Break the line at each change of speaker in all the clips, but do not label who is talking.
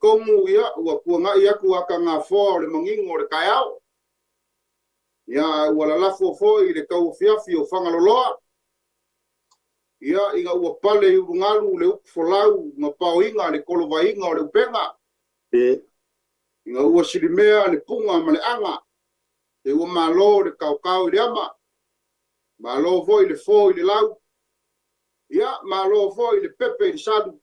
talitonu ia ua puanai atu akagafoa o le magigo o le taeao. Ia ua lalafo foi i le tauafiafi o Fagaloa. Ia ina ua pale i ulugalu le upu folau ma paoiga le kolovaiga o le upega. Ina ua silimea le puga ma le aga. E ua malo le kaokao i le ama. Malo foi le fo i le lau. Ia malo foi le pepe i le salu.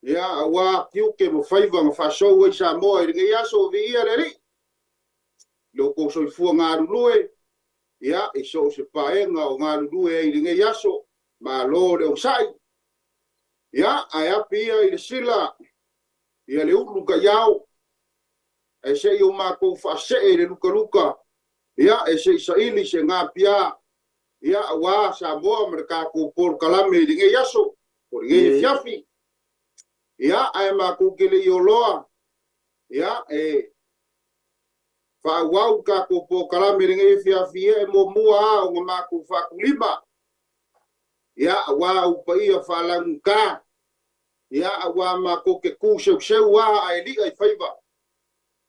Ia auā tiute ma faiva na faasou ai Samoa i lenei aso viia le Alii. Lo kou soifua galulue. Ia i so o se paega o galulue ai i lenei aso. Malo le onosai. Ia ae api ia i le sila. Ia le ulu kaiao. Ae se'i o matou faasee i le lukaluka. Ia e se'i saili se gapia. Ia auā Samoa ma le tatou polokalame i lenei aso. O lenei afiafi. Ia ae matou te le i oloa. Ia e faaauau tatou polokalame i lenei afiafi ia e muamua a ona matou faatulima. Ia auā upaia faalaguta. Ia auā matou te tu seuseu a ae li'a i faiva.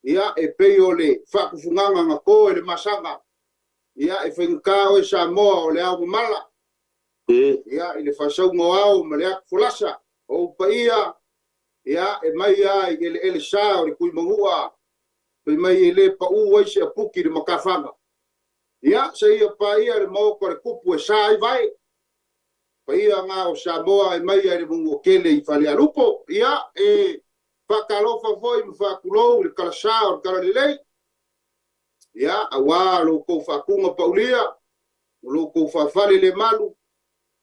Ia e pei o le faatufugaga na to e le masaga. Ia e faigata oe Samoa o le ao mamala. Ia i le faasauga o ao ma le atu folasa. O upaia ia e mai a i eleele sa o le Tuimanua. Fai mai e le pau ai se apuki le matafaga. Ia seia paia le maota o le tupu e sa ai vae. Paia ngā o Samoa e mai ai le mungu kele i Falealupo. Ia e faatalofa foi ma faatulou le kalasa o le talalelei. Ia auā lo kou faakuga paulia. O lo kou faafale le malu.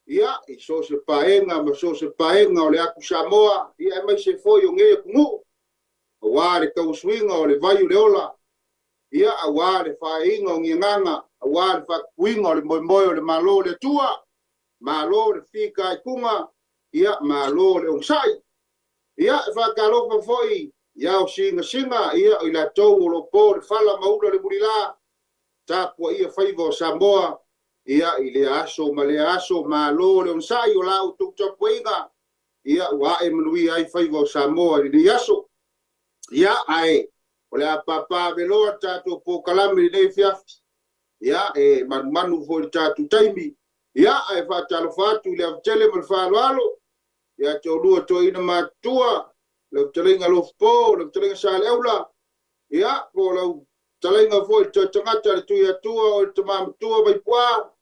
Ia i so se paega ma so se paega o le atu Samoa. Ia e mai se foi o ngei atunuu. Auā le tauasuiga o le vai o le ola. Ia auā le faaiga o ngiagaga. Auā le faatupuiga o le moemoe o le malo o le Atua. Malo le fika i kuga. Ia malo le onosai. Ia e faatalofa foi ia o singasinga. Ia o i latou o lo po le fala maula le mulila. Tapua ia faiva o Samoa. Ia i le aso ma le aso malo le onosai o la outou tapuaiga. Ia ua ae manuia ai faiva o Samoa i lenei aso. Ia ae o le a pāpā veloa tatou polokalame i lenei afiafi. Ia e manumanu foi i le tatou taimi. Ia ae faatalofa atu i le avatele ma le faaaloalo. Ia te olua toeaina matutua. Lau fetalaiga Alofapo, lau fetalaiga Saleaula. Ia po o lau fetalaiga foi le Toetagata le Tuiatua o le Tama Matua Vaipua.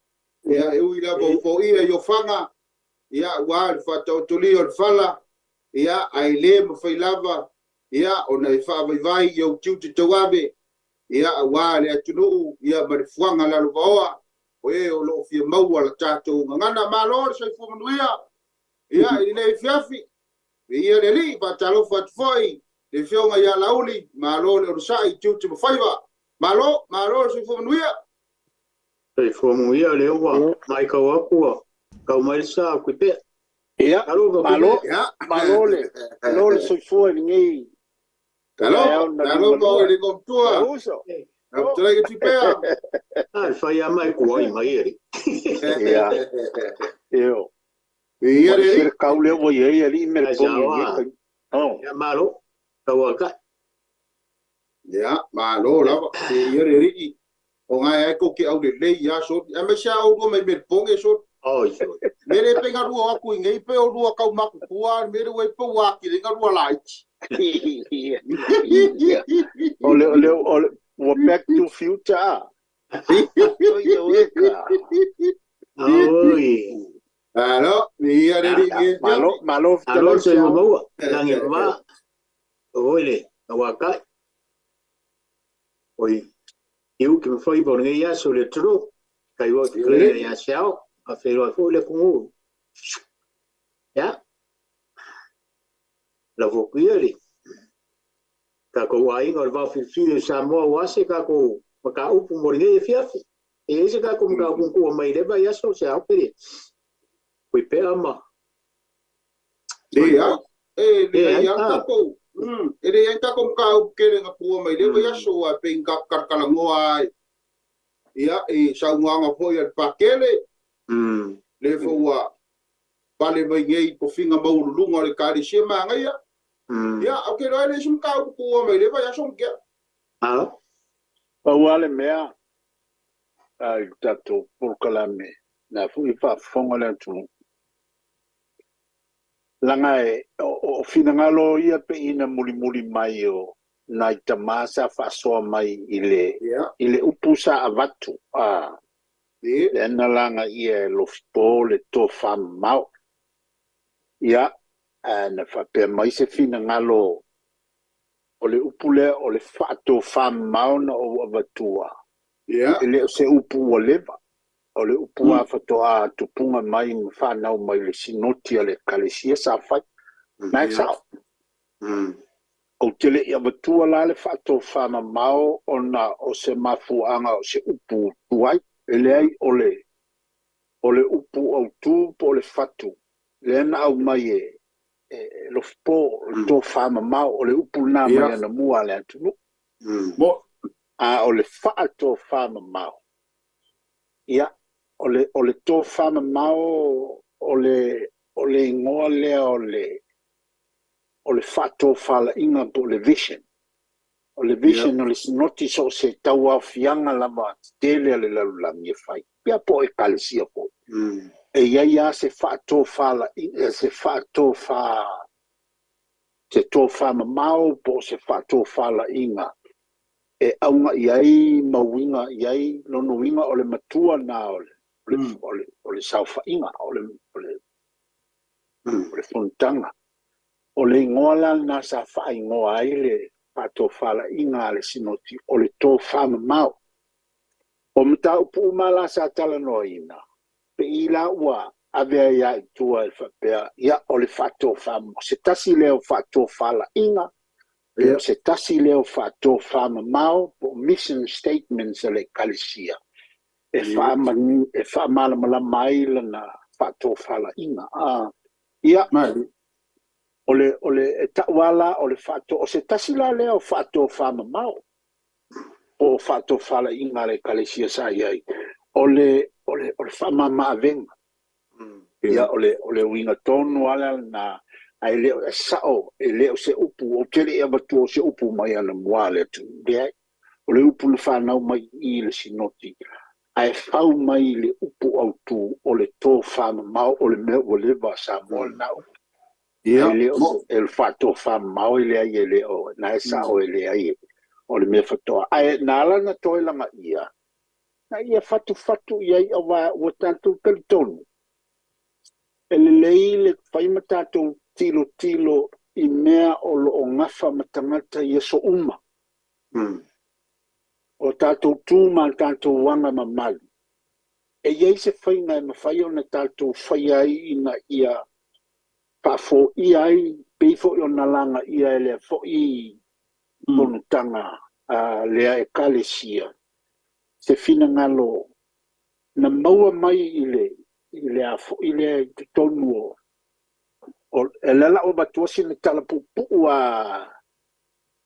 Ia e ui lava o foia i ofaga. Ia auā le faataotolia o le fala. Ia ae le mafai lava. Ia ona e faavaivai i ou tiute tauave. Ia auā le atunuu ia ma le fuaga lalovaoa. O e o loo fia maua la tatou gagana. Malo le soifua manuia. Ia i lenei afiafi. Viia le Alii, faatalofa atu foi le afioga ia Lauli, malo le onosai i tiute ma faiva. Malo, malo le soifua manuia.
Soifua manuia lea ua matau atu ua tau mai le sa o Kuipea.
Ia, malo, malo le, malo le soifua i lenei
Talo, talo ma oe le matua.
Uso.
Lau fetalaiga Tuipea.
Ah, fai a mai kuai mai e.
Ia. Io.
Viia le Alii.
Se kau lea ua i ai alii me le
Ai,
pongi
sawa.
i lenei. Oh.
Ia malo. Tau akai.
Ia, malo lava. Viia le Alii. O ngai ai ko ke au le lei ia so. A mai sia o lua mai me le pongi so.
Oi, oi.
Me le pe ngarua aku i ngei pe o lua kau makukua, me le ue pe ua ki le ngarua laiti.
Ia. O le, o le, o le, ua Back to Future. Oi, oi, ka.
Oi.
Alo, viia le Alii.
Malo, malo
Alo
fetalai
se
Siao.
maua. Langi ma. Oi le. Tau akai. Oi. Iu ki mawhai pa o lenei aso le tulu. Kai wa ki kare ia Siao. A whenua fo le kungu. Ia. La vokuia le. Kākou aiga o le vaofilifili o Samoa ua se kākou makaupu mo lenei afiafi. E i ai se kākou mataupu na tuua mai i le vaiaso se ao pele. Kuipea ma.
Ia, e le
E
ai
ai
a
ah.
tatou. E le ai tatou mataupu tele na tuua mai le vaiaso a pe ina kalakalagoa ai. Ia, e saunoaga foi a le Pakele. Le foi ua pale mai nei tofiga maualuluga o le Ekalesia Magaia. Ia, ou te iloa e leai se mataupu tuua mai lea vaiaso ma tea.
Malo.
Pau lava le mea i le tatou polokalame, na foi faafofoga le atunuu. Laga e o finagalo ia pe ina mulimuli mai o nai tama sa faasoa mai i le i le upu sa avatu a le na laga ia e lofipo le tofa mamao. Ia, na faapea mai se finagalo o le upu lea o le faatofa mamao na ou avatua. E le o se upu ua leva. O le upu a faatoa tupuga mai ma whanau mai le sinoti a le ekalesia sa fai. Na e sao. Ou te le i avatua la le faatofa mamao ona o se mafuaaga o se upu tuai. E leai o le upu autu po o le fatu. Lea na au mai e lofipo o le tofa mamao o le upu na mai ana mua le atunuu. A o le faatofa mamao. Ia, o le tofa mamao o le igoa lea o le faatofalaiga po o le vision. O le vision o le sinoti so o se tauaofiaga lava tetele a le lalolagi e fai. Pea po o ekalesia foi. E iai lava se faatofalaiga, se faatofa, se tofa mamao po o se faatofalaiga e auga i ai mauiga i ai lona uiga o le matua na o le saofaiga, o le fonotaga. O le igoa la lena sa faaigoa ai le faatofalaiga a le sinoti o le tofa mamao. O mataupu uma la sa talanoaina, pe i la ua ave ai i tua e faapea, ia o le faatofa mamao. Se tasi lea o faatofalaiga, se tasi lea o faatofa mamao, po mission statements a le ekalesia, e faamalamalama ai lana faatofalaiga. Ia, o le tauala o le faato, o se tasi la lea o faatofa mamao, po o faatofalaiga a le ekalesia sa i ai, o le faamama-avega. Ia, o le uiga tonu ala na, ai le o sao, e le o se upu, o te le i avatua o se upu mai ana mua le atunuu. Leai, o le upu na whanau mai i le sinoti, ae fau mai le upu autu o le tofa mamao o le mea ua leva sa moa lena upu. E le o e le faatofa mamao e leai e le o, na e sao e leai o le mea fatoa. Ae na ala na toe laga ia, na ia fatu fatu i ai aua ua tatou talitonu. E lelei le fai ma tatou tilo tilo i mea o loo gafa ma tagata i aso uma. O tatou tu ma tatou aga mamalu. E iai se faiga e mafai ona tatou faia ai ina ia faafoia ai pei foi ona laga ia e lea foi fonotaga a lea ekalesia. Se finagalo na maua mai i le a foi lea i totonu o e le la o matua sina talapupuu a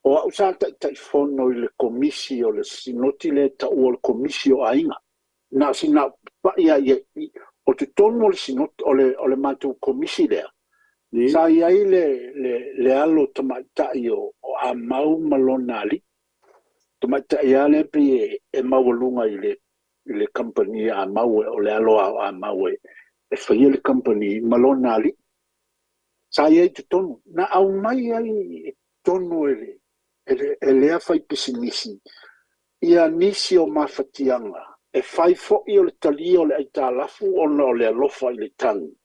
o au sa taitaifono i le komisi o le sinoti le taua o le komisi o aiga. Na sina paia ia o totonu o le sinoti o le matou komisi lea. Sa i ai le alo tamaitai o Amau ma lona alii. Tamaitai lava lea pei e maualuga i le company a Amau, o le alo a Amau e faia le company ma lona alii. Sa i ai totonu. Na aumai ai totonu e lea fai pisinisi ia nisi o mafatiaga e fai foi o le talia o le aitalafu ona o le alofa i le tagi.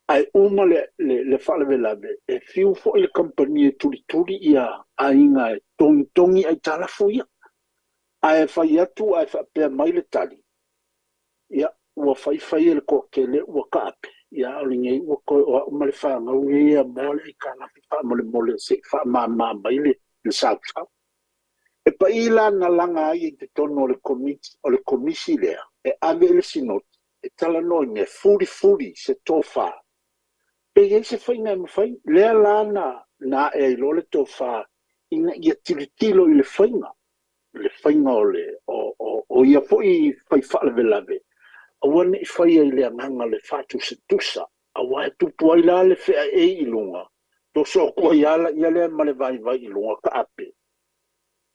Ae uma le faalavelave e fiu foi le company e tulituli ia aiga e togitogi aitalafu ia. Ae fai atu ae faapea mai le tali, ia ua faifai e le toatele ua kaape. Ia o lenei ua toe o au ma le fanau ia moa le aitalafu faamolemole se i faamama mai le sausau. E pai la na laga ai i totonu o le komisi lea, e ave i le sinoti, e talanoaina e fulifuli se tofa. Pe i ai se faiga e mafai, lea la na ae ai loa le tofa ina ia tilotilo i le faiga o o ia foi fai faalavelave, aua ne i faia i le agaga le faatusatusa, aua e tupu ai la le feaei i luga, Toso ko ia ia le ma le vai vai i luga ka ape.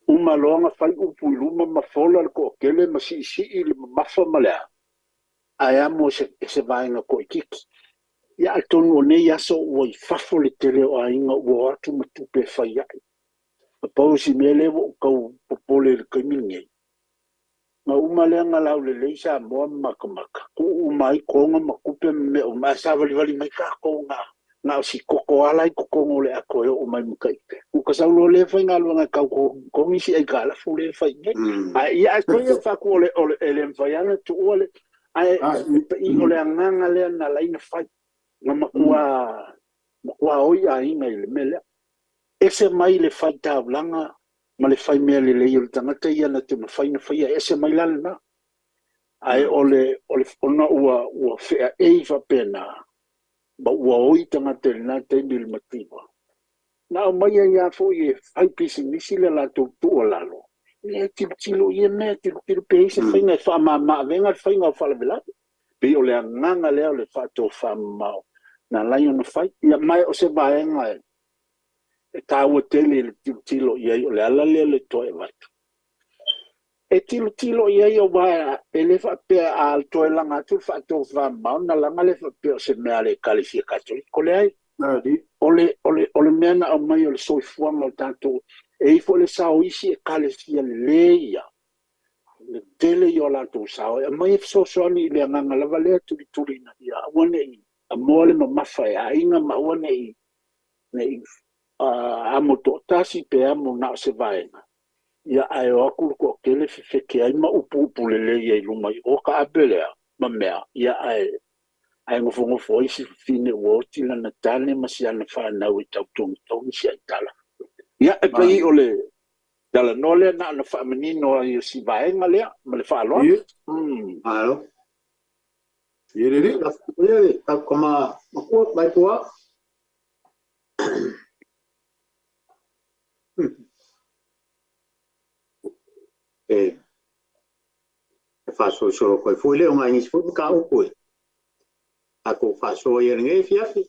Uma loa fai upu i luma ma fola le toatele ma siisii le mamafa ma le a. Ae amo se vaega toaitiiti. Ia atonu o nei aso ua i fafo le tele o aiga ua o atu ma tupe e fai ai. Na pau si mea lea ua ou tau popole i le taimi lenei. Na uma lea na laulelei Samoa ma makamaka. Tuu uma ai toga ma tupe ma mea uma. Ae savalivali mai tatou na o si koko ala i totonu o le ato e oo mai ma tai. Ua saulo le faigaluega e tau togi si aitalafu le fai nei. Ae ia ae toi e faaku o le e le mafai lava ona tuua le ae pei o le agaga lea na laina fai. Na matua matua oi aiga i le mea lea. Ese mai le fai taulaga ma le fai mea lelei o le tagata ia na te mafai na faia ese mai la lena. Ae o le ona ua feaei faapena ma ua oi tagata i lena taimi i le mativa. Na aumai ai lava foi e fai pisinisi le latou tuualalo. E tilotilo ia mea, tilotilo pe i se faiga e faamama avega le faiga o faalavelave. Pei o le agaga lea o le faatofamamao na ala ona fai. Ia mai o se vaega e taua tele i le tilotilo i ai o le ala lea le toe avatu. E tilotilo i ai aua e le faapea a toe laga atu le faatofamamao na laga le faapea o se mea a le Ekalesia Katoliko. Leai. O le mea na aumai o le soifuaga o tatou e i foi le sao isi Ekalesia lelei ia le tele i o latou sao e aumai e fesoasoani i le agaga lava lea tulituli ina ia aua ne i amoa le mamafa e aiga ma aua ne i amo toatasi pe amo na o se vaega. Ia ae o atu le toatele fefeke ai ma upu upu lelei ai luma i o ka ape lea ma mea. Ia ae nofonofo ai si fafine ua oti lana tane ma si ana fanau e tautogitogi si aitala. Ia e pei o le talanoa lea na ona faamanino ai o si vaega lea ma le faaaloalo.
Malo.
Ia lelei.
Ia, ta kama makua mai tua. E faasolosolo koe foi le o ngai nisi foi mataupu e tatou faasoa ia lenei afiafi.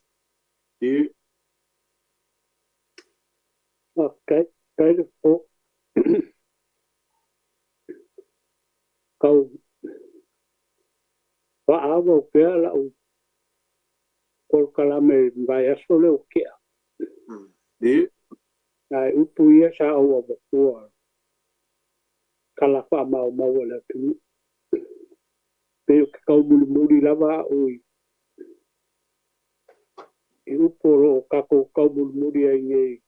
Okay, kai le po. Kau faaauau pea lau polokalame i vaiaso lea ua tea. Ae upu ia sa ou avatua tala faamaumau a le atunuu. Pei o ke taumulimuli lava a'u i upu o loo tatou taumulimuli ai nei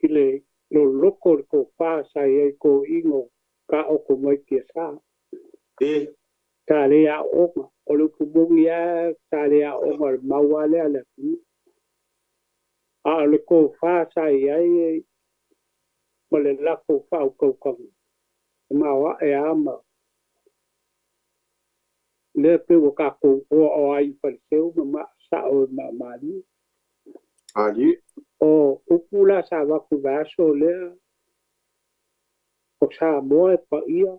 i le loloko o le tofā sa i ai toeaiina o taoto mai tiasā. Sa le aooga o le upu moni lava sa le aooga o le mau lava lea a le atunuu. A o le tofā sa i ai ma le latou faautautaga e maoae a ma lea pe ua tatou oa ai i Faleseu ma maasao e maamalie. O upu la sa avatu i vaiaso lea o Samoa e paia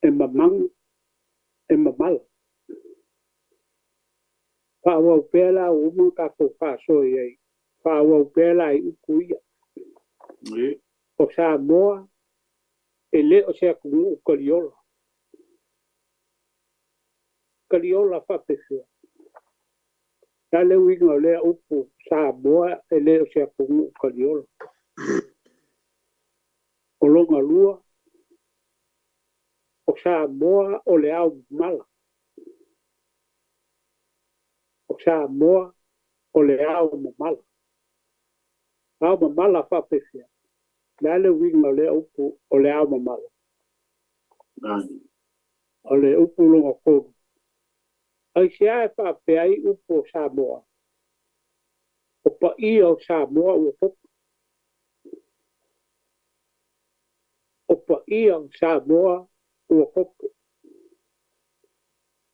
e mamaga e mamala. Faaauau pea la ua uma ona tatou faasoa i ai. Faaauau pea la i upu ia. O Samoa e lē o se atunuu kaliola. Kaliola faapefea? Le a le uiga o lea upu Samoa e lē o se atunuu kaliola? O lona lua, o Samoa o le ao mamala. O Samoa o le ao mamala. Ao mamala faapefea? Le a le uiga o lea upu o le ao mamala? O le upu lona tolu, aisea e faapea ai upu o Samoa? O paia o Samoa ua popo. O paia o Samoa ua popo.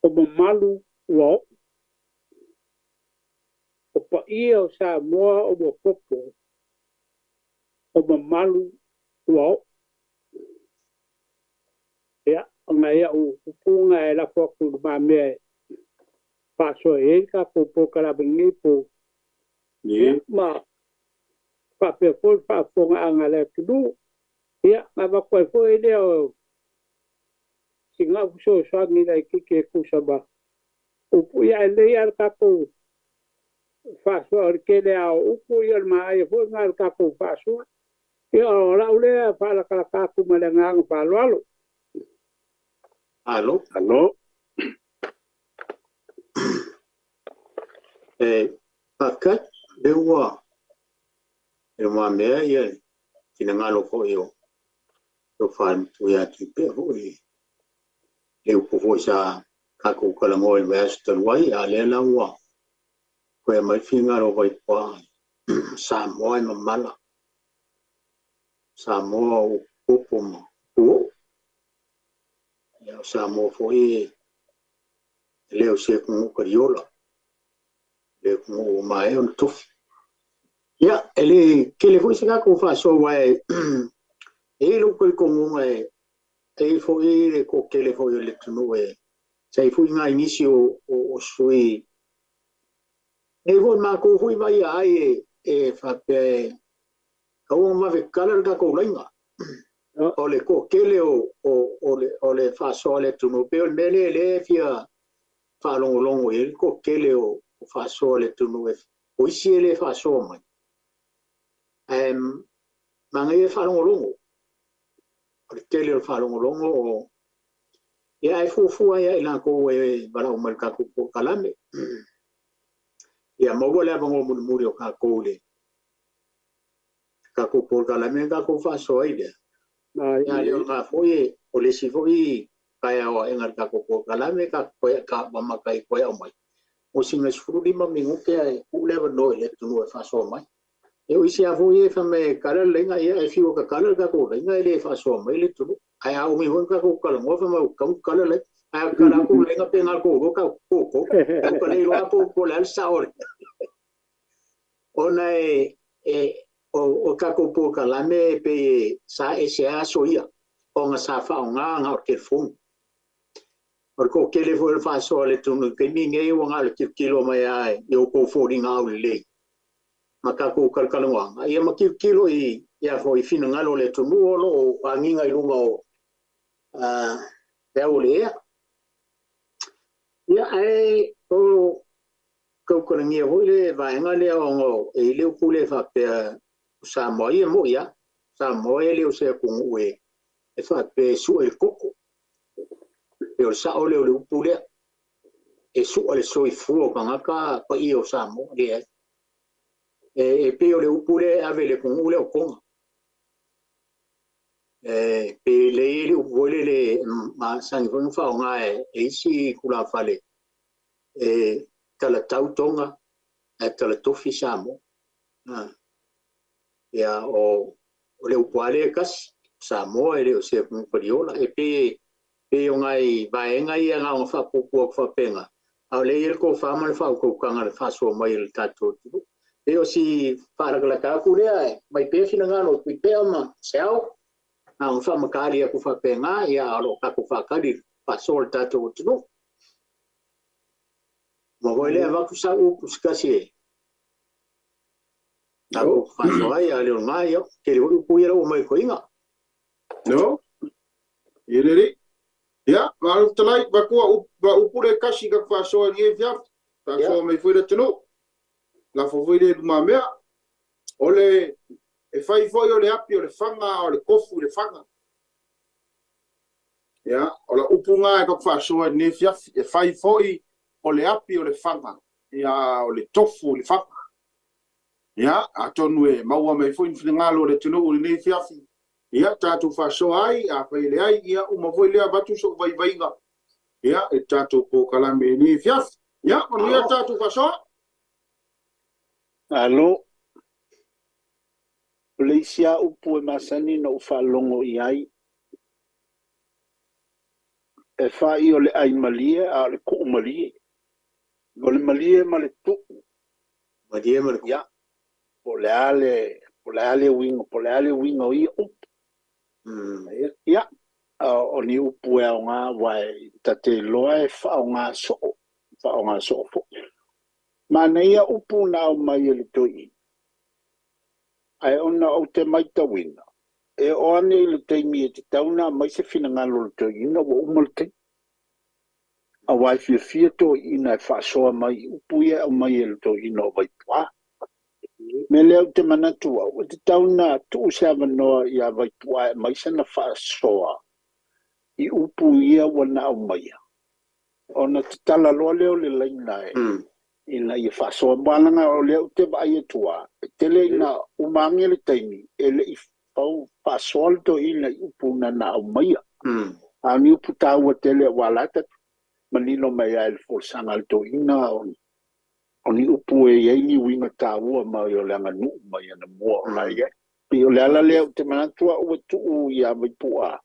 O mamalu ua oo. O paia o Samoa ua popo. O mamalu ua oo. Ia, ona ia u upuga e lafo atu i lumamea e faasoa i ai tatou polokalame lenei po. Ia ma faapea foi le faafofogaaga a le atunuu. Ia na avatu ai foi lea o sina au fesoasoani laitiiti e tusa ma upu. Ia ae lelei lava le tatou faasoa, o le tele lava o upu, ia o le manaia foi lena o le tatou faasoa. Ia o lau lea faalatalata atu ma le agaga faaaloalo.
Alo.
Alo.
E faafetai, lea ua e lumamea ia finagalo foi o Tofa ia Tuipea foi le upu foi sa tatou talanoa i le vaiaso talu ai, a lea la ua toe aumai le finagalo o Vaipua, Samoa e mamala, Samoa o upu ma puoo. Ia o Samoa foi e le o se atunuu taliola, le atunuu ua maea ona tofi. Ia, e le tele foi se tatou faasoa aua e i ai lou talitonuga e i ai foi le toatele foi o le atunuu e sa i ai foi nai nisi o sui nei foi matou foi vai ai e faapea e aua na vave kala le tatou laina. O le toatele o le faasoa a le atunuu, pei o le mea lea lea e fia faalogologo i ai le toatele o faasoa a le atunuu, o isi e le faasoa mai. Ae manaia e faalogologo. O le tele o le faalogologo o ia ae fuafua ia i latou e valaau mai i le tatou polokalame. Ia maua le avanoa mulimuli o tatou i le tatou polokalame na tatou faasoa ai lea. Ia lea o lena foi o le isi foi taeao aega i le tatou polokalame ka mamata i toe aumai. O sina 15 minute ae tuu le avanoa i le atunuu e faasoa mai. E o isi lava foi e fai mai e kala le laina, ia e fiu e kakala le tatou laina e le faasoa mai le atunuu. Ae a umi foi na tatou talanoa fai mai ua tatau ona kala le laina. Ae a kala atu le laina pe na o le toalua tatou toto. Tatou te le iloa po o le a le sao o le. Ona e o tatou polokalame e pei e sa ese lava aso ia ona sa faaaoga na o le telefoni. O le toatele foi o le faasoa a le atunuu i le taimi lenei ua na o le tilotilo mai lava i outou foliga aulelei ma tatou talatalanoaga, ia ma tilotilo i ia foi finagalo o le atunuu o lo o agiga i luga o le au o le ea. Ia ae o tautalagia foi le vaega lea ona e i ai le upu lea faapea o Samoa ia moi lava, Samoa e le o se atunuu e faapea e sue le koko. E o le sao lea o le upu lea, e sua le soifua o tagata paia o Samoa, leai. E pei o le upu lea e ave i le atunuu lea o Toga. E pei le i le upu foi lele masani foi ona faaaoga e isi tulafale, e talatau Toga ae talatofi Samoa. Ia o le upu lava lea e tasi, Samoa e le o se atunuu taliola. E pei o nai vaega ia na ona faapuupuu atu faapena, a o lea e i ai le tofa ma le faautautaga i le faasoa mai o le tatou atunuu. Pei o si faalatalata atu lea, mai pea finagalo o Tuipea ma Seao, na ona faamatali atu faapena, ia a o lo o tatou faatali faasoa le tatou atunuu. Ma foi lea avatu sau upu se tasi e tatou faasoa ai, a le o lena, ia, tele foi upu ia ua mai koiga.
No, ia lelei. Ia, malo fetalai, vatua va upu le kasi ka faasoa i lenei afiafi. Faasoa mai foi le atunuu. Lafo foi le lumamea. O le e fai foi o le api o le faga o le tofu i le faga. Ia, o la upu ngā e ka faasoa i lenei afiafi. E fai foi o le api o le faga, ia o le tofu i le faga. Ia, atonu e maua mai foi ni finagalo o le atunuu i lenei afiafi. Ia, tatou faasoa ai, a fai le ai, ia, uma foi lea avatu sou vaivaiga. Ia, e tatou polokalame i lenei afiafi. Ia, manuia tatou faasoa.
Alo. O le isi lava upu e masani na ou faalogo i ai, e fai o le ai malie a o le tuu malie. O le malie ma le tuu.
Malie ma le tuu.
Ia, po o le a le, po o le a le uiga, po o le a le uiga o ia upu. Ia, o ni upu e aoga aua e ta te iloa e faaaoga soo, faaaoga soo foi. Manaia upu na aumai e le toeaina, ae ona ou te matauina, e oo ane i le taimi e tatau ona aumai se finagalo o le toeaina ua uma le taimi. Aua e fiafia toeaiina e faasoa mai i upu ia e aumai e le toeaina o Vaipua. Mea lea ou te manatu au, e tatau ona tuu se avanoa ia Vaipua e aumai sana faasoa i upu ia ua na aumaia, ona tatala loa lea o le laina e ina ia faasoa. Moalaga o lea ou te vaai atu lava, e tele ina uma ane le taimi e le i pau faasoa le toeaina i upu na na aumaia. A o ni upu taua tele aua la e manino mai lava i le folasaga a le toeaina o ni upu e i ai ni uiga taua mai o le aganuu mai anamua o la e i ai. Pei o le ala lea ou te manatu au ua tuu ia Vaipua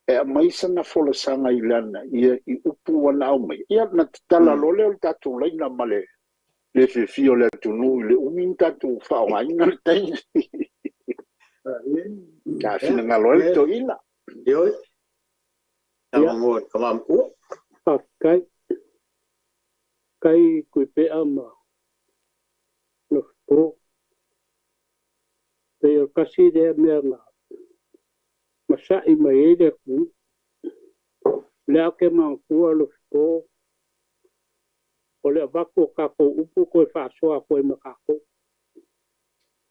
e aumai sana folasaga i lana ia i upu ua na aumai. Ia na tatala loa lea o le tatou laina ma le fiafia o le atunuu i le umi na tatou faaaogaina le taimi. Ka finagalo ai le toeaina.
Ioe. Tama kamamakua.
Faafetai. Kai kuipea ma lofopo. Pei o kasi lea mea na masa'i mai ai le atunuu. Lea ke manatua lofopo o le avatu o tatou upu toe faasoa atu ai ma tatou.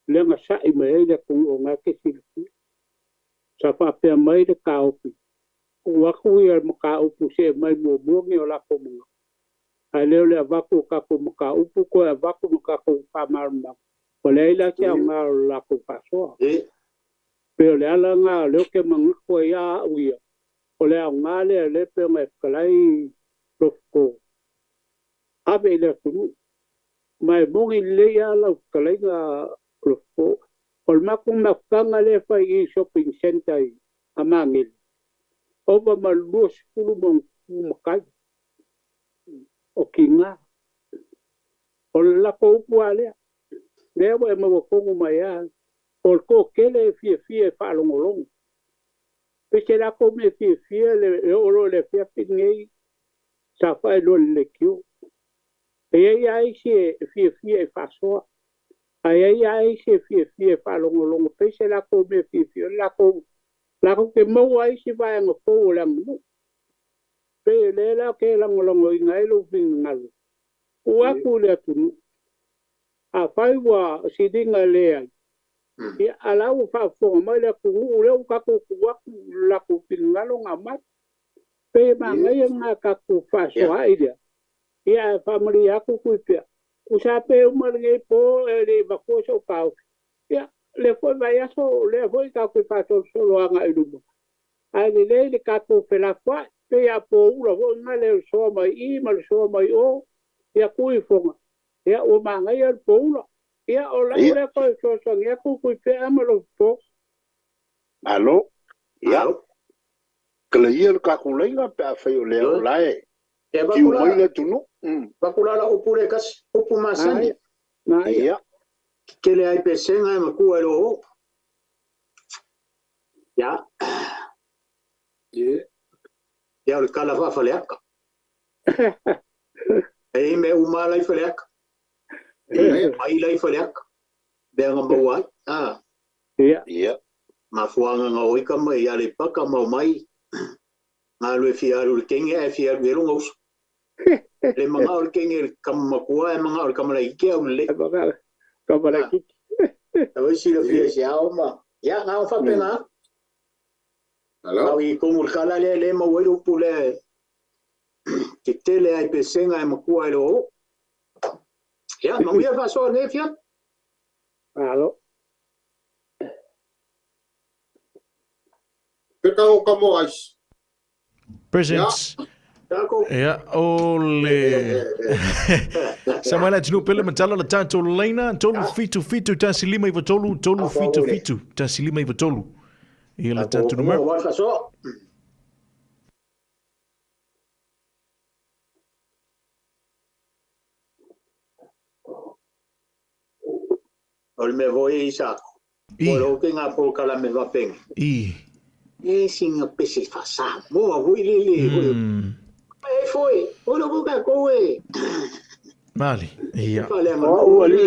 Lea na sa'i mai ai le atunuu o na e te silafia. Sa faapea mai le taofi. Tuu atu ia mataupu se mai muamua ni o latou manatu. Ae le o le avatu o tatou mataupu toe avatu ma tatou faamalamalama. Ua leai la se aoga o le latou faasoa. Pe o le ala lena o lea ou te manatu ai a au ia, o le aoga lea lea pe ona e fetalai lofopo ave i le atunuu. Ma e moni lelei lava lau fetalaiga lofopo. O le matou mafutaga lea e fai i shopping centre i a Magele, ova ma le 20 ma matai o tiga. O le latou upu lava lea. Lea ua e maua tonu mai lava. O le toatele e fiafia e faalogologo. Pe se latou mea fiafia e oo loa i le afiafi lenei sa faailoa i le leitio. E i ai lava isi e fiafia e faasoa. Ae i ai lava isi e fiafia e faalogologo. Pe se latou mea fiafia. O le latou te maua ai isi vaega fou o le aganuu. Pe lea la ke lagolagoina ai lou finagalo. Tuu atu i le atunuu. Afai ua siliga leai, ia a la ua faafofoga mai le atunuu lea ua tatou tuu atu le latou finagalo na aumai. Pe manaia lena tatou faasoaai lea. Ia ae faamalie atu Tuipea. Tusa pe uma lenei po e le i avatua sou taofi. Ia lea foi vaiaso lea foi tatou te faasolosolo agai i luma. Ae lelei le tatou felafoai. Pei a poula foi lena le o le soa mai i ma le soa mai o. Ia tuu ifoga. Ia ua manaia le poula. Ia o lau lea toe fesoasoani atu Tuipea ma Lofopo.
Malo. Ia. Kalaia le tatou laina pe afai o lea o la e tiu mai le atunuu.
Avatu la lau upu lea e tasi, upu masani.
Ia.
Tetele ai pesega e matua e lo o. Ia. Ia o le tala faafaleaka. E i mea uma la i faleaka. Mai la i faleaka. Mea na maua ai. Ah.
Ia.
Ia.
Mafuanga nga oika mai ia le paka mau mai. Ngā lue fia alu le kenge ae fia alu e longa uso. Le manga o le kenge le kamamakua e manga o le kamalaiki au le.
Kamalaiki.
Tau sila fia se ao ma. Ia, ngā o whapenga.
Hello.
Au i kongu le kala lea le maua i le upu lea. Te tele ai pesenga e makua e lo. Ia, manuia faasoa nei fia.
Malo.
Peka o ka mo ais.
Presents. Ia, o le Samuel atunuu pele matala le tatou laina 3 7 7 1 5 9 3 3 7 7 1 5 9 3. Ia le tatou numera.
O le mea foi i sako. O lo ke ngā polokalame vapenga.
I.
E singa pese faasamoa foi le le. E foi, o lo ka ko e.
Mali. Ia.
O ali.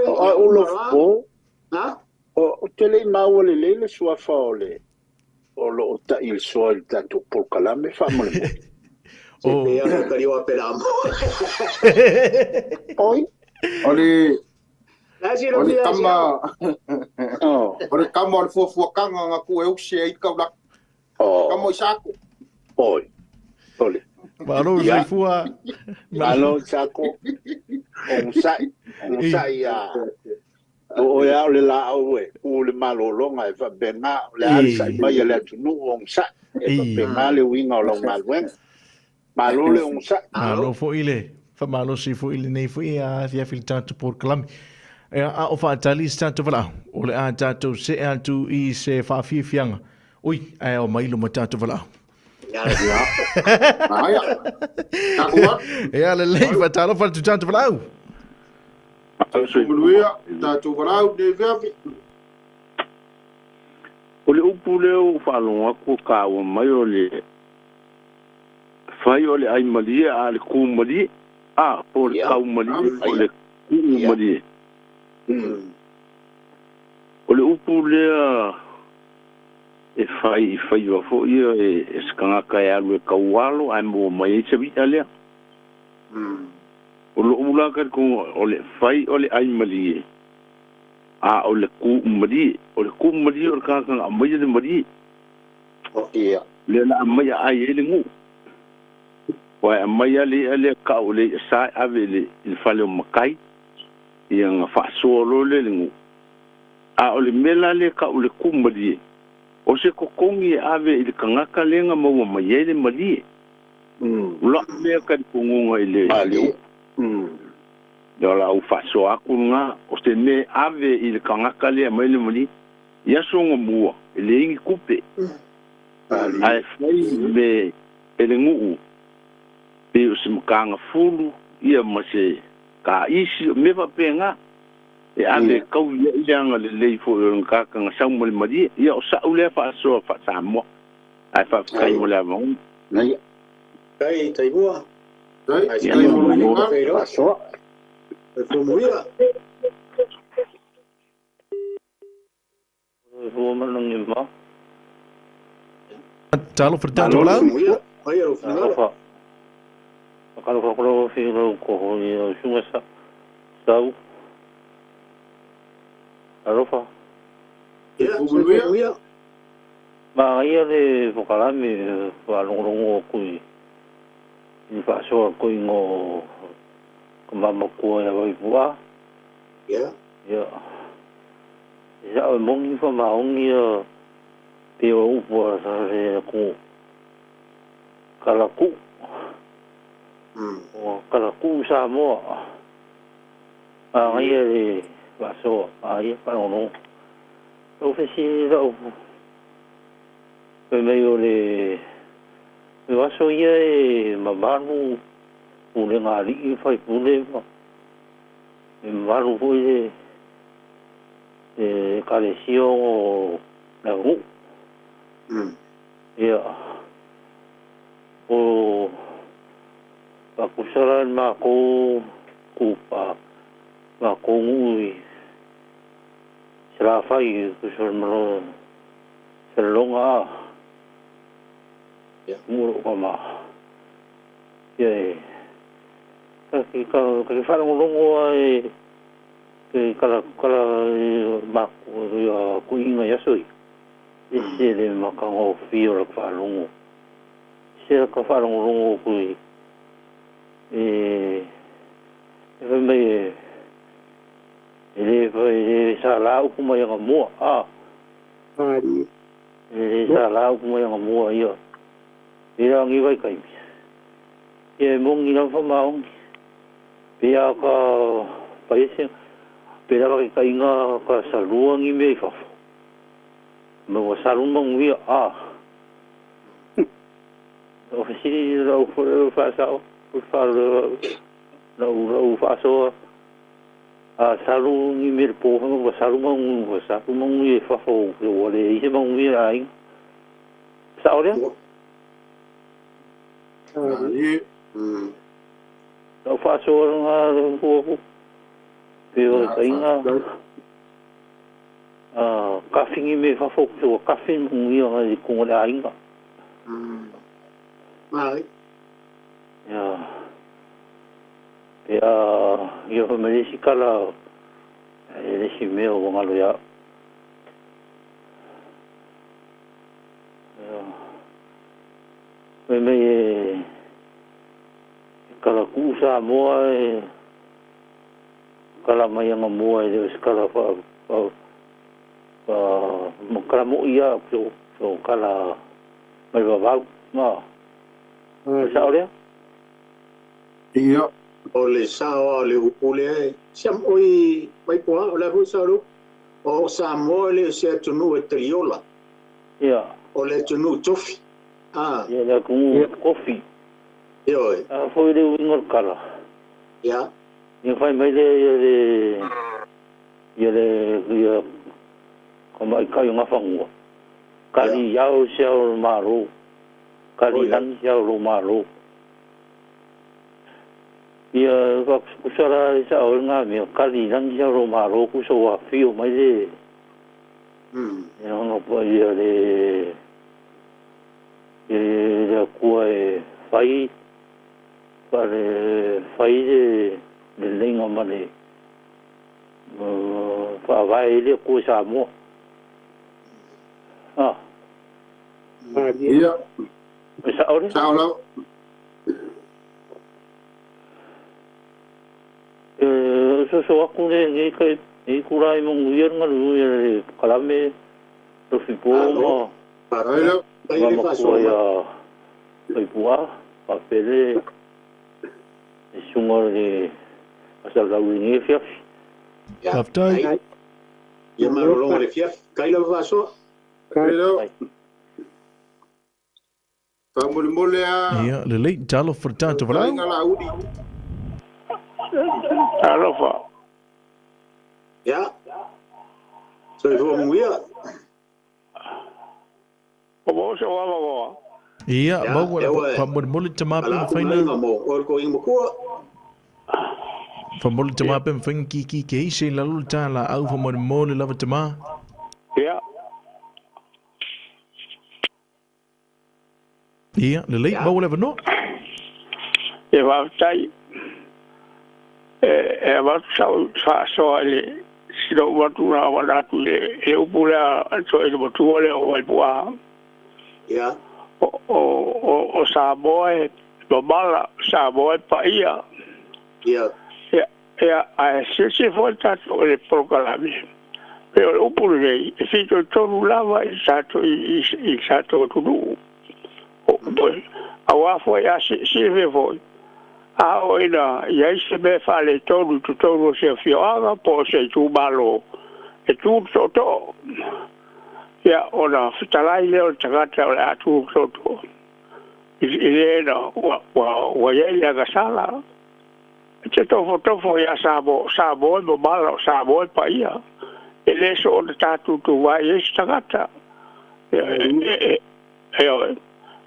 O ulo po.
Ha?
O te lei maua lelei le suafa o le o loo taʻi le soa i le tatou polokalame faamolemole.
Se pe ana kari o apela mo.
Oi.
O le o le tama o le tama o le fuafuakaga ga ku e usi ai kau la. Kamo i sako.
Oi. Ole.
Malo soifua.
Malo sako. Ogasai. Ogasai ia. O oe a o le laau e ku le malologa e faapena o le a le saʻi mai a le atunuu ogasaʻi e faapena le uiga o lau galuega. Malo le ogasaʻi.
Malo foʻi le faamalosi foʻi lenei foʻi afiafi le tatou polokalame. A o faatali se tatou valaau, o le a tatou see atu i se faafiafiaga. Ui, ae ao mai luma tatou valaau. Ia lelei, faatalofa atu tatou valaau.
Manuia, tatou valaau nei fiafi.
O le upu lea ua faalogo atu taua mai o le fai o le ai malie a le ku malie a po o le kau malie po o le kuu malie. O le upu lea e fai i faiva foi ia e se tagata e alu e taualo ae maua mai ai se vi'a lea. O lo'u la talitonuga o le fai o le ai malie a o le kuu malie. O le kuu malie o le tagata na aumaia le malie.
Ia.
Lea na aumai aai ai le nuu. Aua e aumai lava le i'a lea tau i le i'a sa e ave i le fale o matai, ia na faasoa loa lea i le nuu. A o le mea la lea tau i le kuu malie, o se totogi e ave i le tagata lea na maua mai ai le malie. O la'u mea talitonuga i le upu. Ia o la'u faasoa atu lena, o se mea e ave i le tagata lea e aumai le malie. I aso gomua, e leai ni tupe, ae fai me e le nuu, pei o se mataga fulu ia ma se kaisi, o mea faapena, e ave e taui ai le agalelei foi o le tagata na sau ma le malie. Ia o sa'u lea faasoa faa-Samoa, ae faafetai mo le avanoa.
Tai taimua.
Tai,
Ia,
tai mo
malo.
Faasoa.
Fumuia.
Talofa le tatou lau.
Fumuia.
Alofa.
Fumuia.
Magaia le polokalame faalogologo atu i i faasoa koiga o ka mamatua ia Vaipu'a. Ia. Sa'o e moni faamaoni ia pei o upu a le atunuu kalaku'u. O kalaku'u Samoa. Magaia le faasoa, magaia faalogologo. Lau fesili la'u fai mai o le o aso ia e mamalu pulega a alii ma faipule ma e mamalu foi le ekalesia o le aganuu. Ia, o faatusa la le matou kupa, matou nuu i Salafai, tusa ma Salelologa a. Tumu lou tama. Ia e ka ke faalogologo lava e ke kala kala maku ia kuiga i aso ia. Ese le matagofie o laka faalogo. Se laka faalogologo atu i e fai mai e e le e le sala upu mai agamua a. E le sala upu mai agamua ia. Ia ngi vai kaimi. Ia e moni lava faamaoni. Pe a ka paese pe lava ke kaiga ka salua ni mea i fafo. Ma ua salu manuia a. O fesili lau faasao, lau lau faasoa a salu ni mea i le po ua salu manuia i fafo ua leai se manuia i le aiga. Sao lea? Lau faasoa lena le pe o taiga kafigi me fafo ua kafi manuia i kuga o le aiga.
Mai.
Ia pe a ia foi ma le isi kala e le isi mea ua galo ia au. Ia fai mai e kala kuu Samoa e kala mai aga mua e le o se kala fa fa fa mo kala mo ia so so kala mai vavau ma sa o lea.
Ia.
O le sao o le upu lea e siam oi mai poa o le foi sa lo o Samoa le se atunuu e taliola.
Ia.
O le atunuu tofi. Ah.
Ia le atunuu kofi.
Ia oi.
A foi le uiga o le kala.
Ia.
Ia fai mai le ia le ia le ia ka mai kai o ngawhangua. Kali iau se au malo. Kali langi se au lo malo. Ia ka kusara i sa o ngā mea kali langi se au lo malo kusa wa whio mai le. Ia nga pa ia le ia le kua e whai pa le whai le le lenga ma le whaavae le kua Samoa. Ah.
Ia.
E sa ore?
Sa ora.
E so so aku le ngi kai i kura i mongu ia nga lu ia le kalame lo fipo ma.
Ai le.
Ai le fasoa
ia kai pua pa pele e sunga le asa lau ngi fiaf.
Faafetai.
Ia malologa le fiafi. Kai lava faasoa.
Hello. Faamolemole a.
Ia, lelei, talofa le tatou valaau.
Taiga lauli.
Talofa.
Ia. Soifua manuia.
O mo se o ava
Ia,
Ia,
maua
e oe.
faamolemole tamā pe
Ala ku
mafaina.
mai mo o ko ingo kua.
Faamolemole tamā pe mafaina kiki ke ise i lalo le tā laau faamolemole lava tamā.
Ia.
Ia, lelei, maua le avanoa.
Ia faafetai. E e avatu sau faasoa i le silou atu na avana atu i le i le upu lea so i le matua lea o Vaipuā.
Ia.
O o o o Samoa e mamala, Samoa e paia.
Ia.
Ia ia ae silasila foi tatou i le polokalame. Pe o le upu lenei e fitoitonu lava i tatou i i i tatou atunuu. O upu auā foi a silafia foi a oo ina i ai se mea faaletonu i totonu o se afioaga po o se itumalo e tu le tootoo. Ia ona fetalai lea o le tagata o le a tu le tootoo i i le na ua ua ua i ai le agasala. E te tofotofo ia Samoa, o Samoa e mamala, o Samoa e paia. E le soona tatou tuvae i ai se tagata. Ia e e e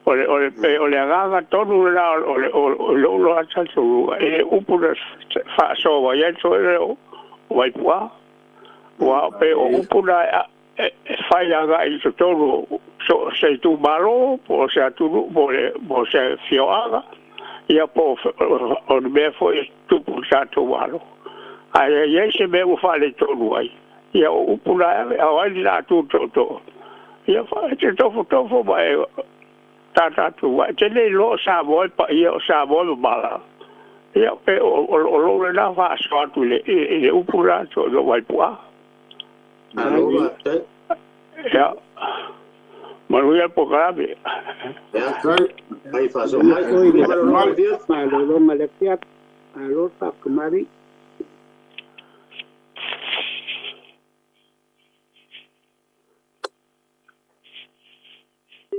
o le o le o le agaga tonu lena o le o lou loa talitonuga e le upu na faasoa mai ai toe lea o Vaipuā. Aua pe o upu na e e fai agai i totonu so o se itumalo po o se atunuu po o le po o se afioaga ia po o le mea foi e tupu i le tatou Malo. Ae i ai se mea ua faaletonu ai, ia o upu na e ave, a o ai le latou tootoo. Ia e te tofotofo ma e tātātou ai. Te le iloa o Samoa e paia, o Samoa e mamala. Ia pe o o o lou lena faasoa atu i le i le upu la so i lou Vaipuā.
Malo faafetai.
Ia. Manuia le polokalame.
Ia. Ai faasoa mai. Ia malologa le fiafi.
Malologa le fiafi. Malo le faakamali.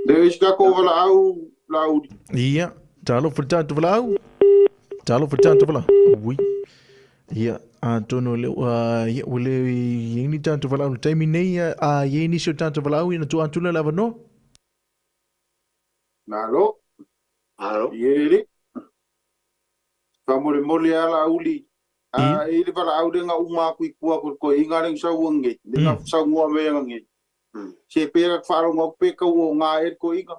Le isi takou valaau lauli.
Ia, talofa le tatou valaau. Talofa le tatou valaau. Ui. Ia, atonu le ia ua le i ai ni tatou valaau i le taimi nei, a i ai nisi o tatou valaau ia na tuu atu lea le avanoa.
Malo.
Malo.
Ie. Faamolemole ala uli. A i le valaau le ga uma aku i kua ko ko inga le sau nge. Le ga sau ngua me nge. Se pe ka faalogo pe ka o ngā e ko inga.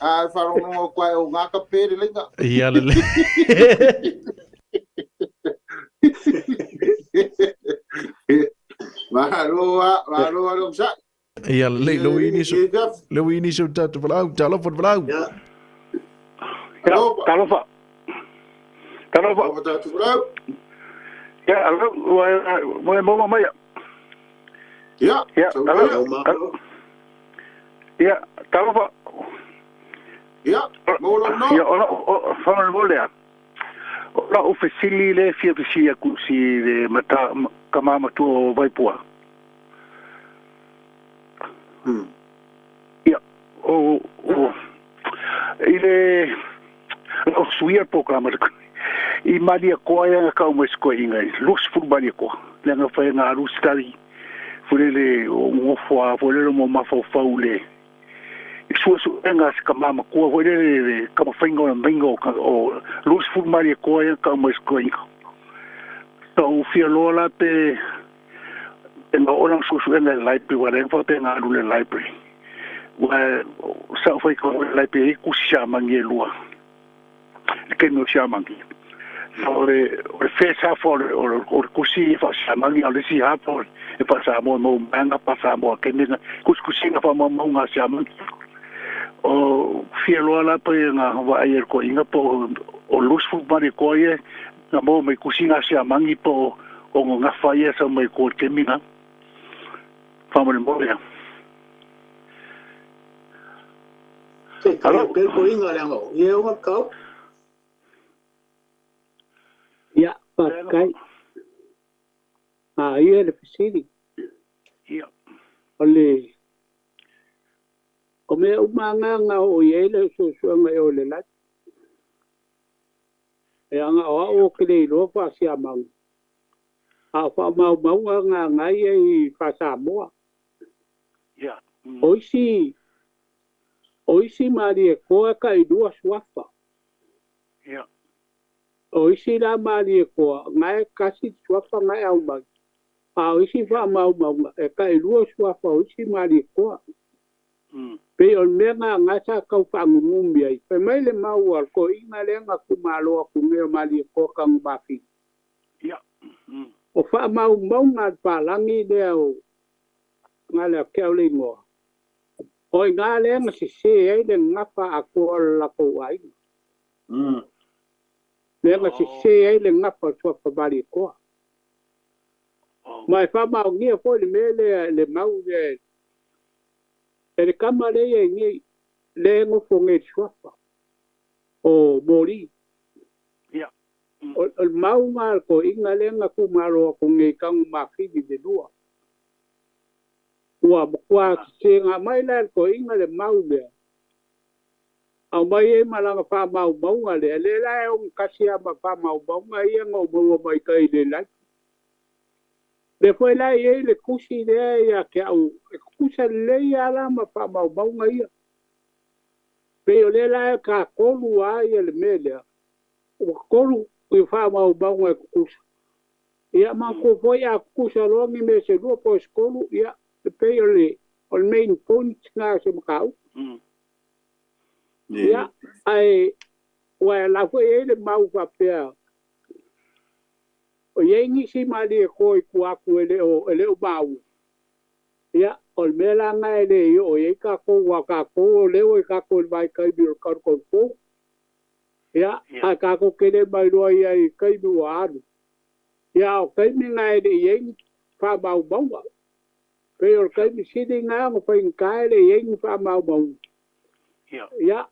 A faalogo ko o ngā ka pe le lenga.
Ia le.
Malo a, malo a lo sa.
Ia le le ini so. Le ini so tatu valau, talofa valau.
Ia.
Talofa. Talofa.
Talofa valau.
Ia, alo, ua mo mai.
Ia.
Ia, alo. Ia, talofa.
Ia, mo lo no.
Ia, ola, fa mo le. Ola o fesili le fia fisia ku si le mata ka mama tu o Vaipua. Ia, o i le o suia programa i malia koa ia ka o sko inga lus fu malia koa le nga fa nga ru stari fu le o ngofo a fu le mo ma fo fau le su su nga ska mama koa fu le ka ma fainga o ka o lus fu malia koa ia ka o sko inga so fia lola pe nga olang su su nga library wa le fa pe nga ru le library wa sa fai ko library ku sia mangi lua ke no sia mangi so le fesa for o kusi fa sia mangi o le si ha for e pa sa mo mo manga pa sa mo ke ni kus kusi fa mo mo nga sia mangi o fia lola pe nga wa ai ko inga po o lus fu mari ko ye nga mo me kusi nga sia mangi po o nga fa ye sa mo ko ke mi nga fa mo mo ya.
Se ka pe ko inga le ngo ye o ka.
Ia, faafetai. A ia le fesili.
Ia.
O le o mea uma agaga o i ai le suesuega e o le lagi. E aga o au o ke le iloa faasiamaga. A o faamaumauga agaga ia i faasamoa.
Ia.
O isi malie koa ka i lua suafa.
Ia.
O isi la malie koa, ngai kasi suafa ngai au mai. A o isi wha mau maunga, e ka i lua suafa o isi malie koa. Pe o mea ngā ngā sa kau whaangungumi ai. Pe mai le mau al ko inga le ngā kumaloa ku ngeo malie koa ka ngumafi.
Ia.
O wha mau maunga palangi lea o ngā lea keo le ingoa. O i ngā lea ngā sise ai le ngapa a koa la kou ai. Le nga sise ai le ngapa suafa malie koa. Mai wha foi le mea le le mau le e le kama le ia ngi le ngofo ngi suafa o mori.
Ia.
O mau ngā ko inga le nga ku maloa ko ngi kangu mawhini le lua. Ua mkua se ngā mai la ko inga le mau lea. Au mai e malanga wha mau maunga le. Le la e ong kasi ama wha mau maunga ia ngau maua mai kai le lai. Le foi la i le kusi lea ia ke au e kusa le ia la ma wha mau maunga ia. Pe o le la e ka kolu a ia le mea lea. O kolu i wha mau maunga e kukusa. Ia ma ko foi a kukusa loa ngi me se lua po skolu ia le pe o le o le main point ngā se makau. Ia ai ua la foi e le mau whapea. O ia ngi si malie ko i ku aku e le o mau. Ia o le mea la ngai le i o ia ka ko wa ka ko o leo i ka ko le vai kai mi o ka ko ko. Ia a ka ko ke le mai roa ia i kai mi wa alu. Ia o kai mi ngai le ia ngi wha mau maua. Pe o kai mi sidi ngā ngo whai ngai le ia ngi wha mau maua.
Ia.
Ia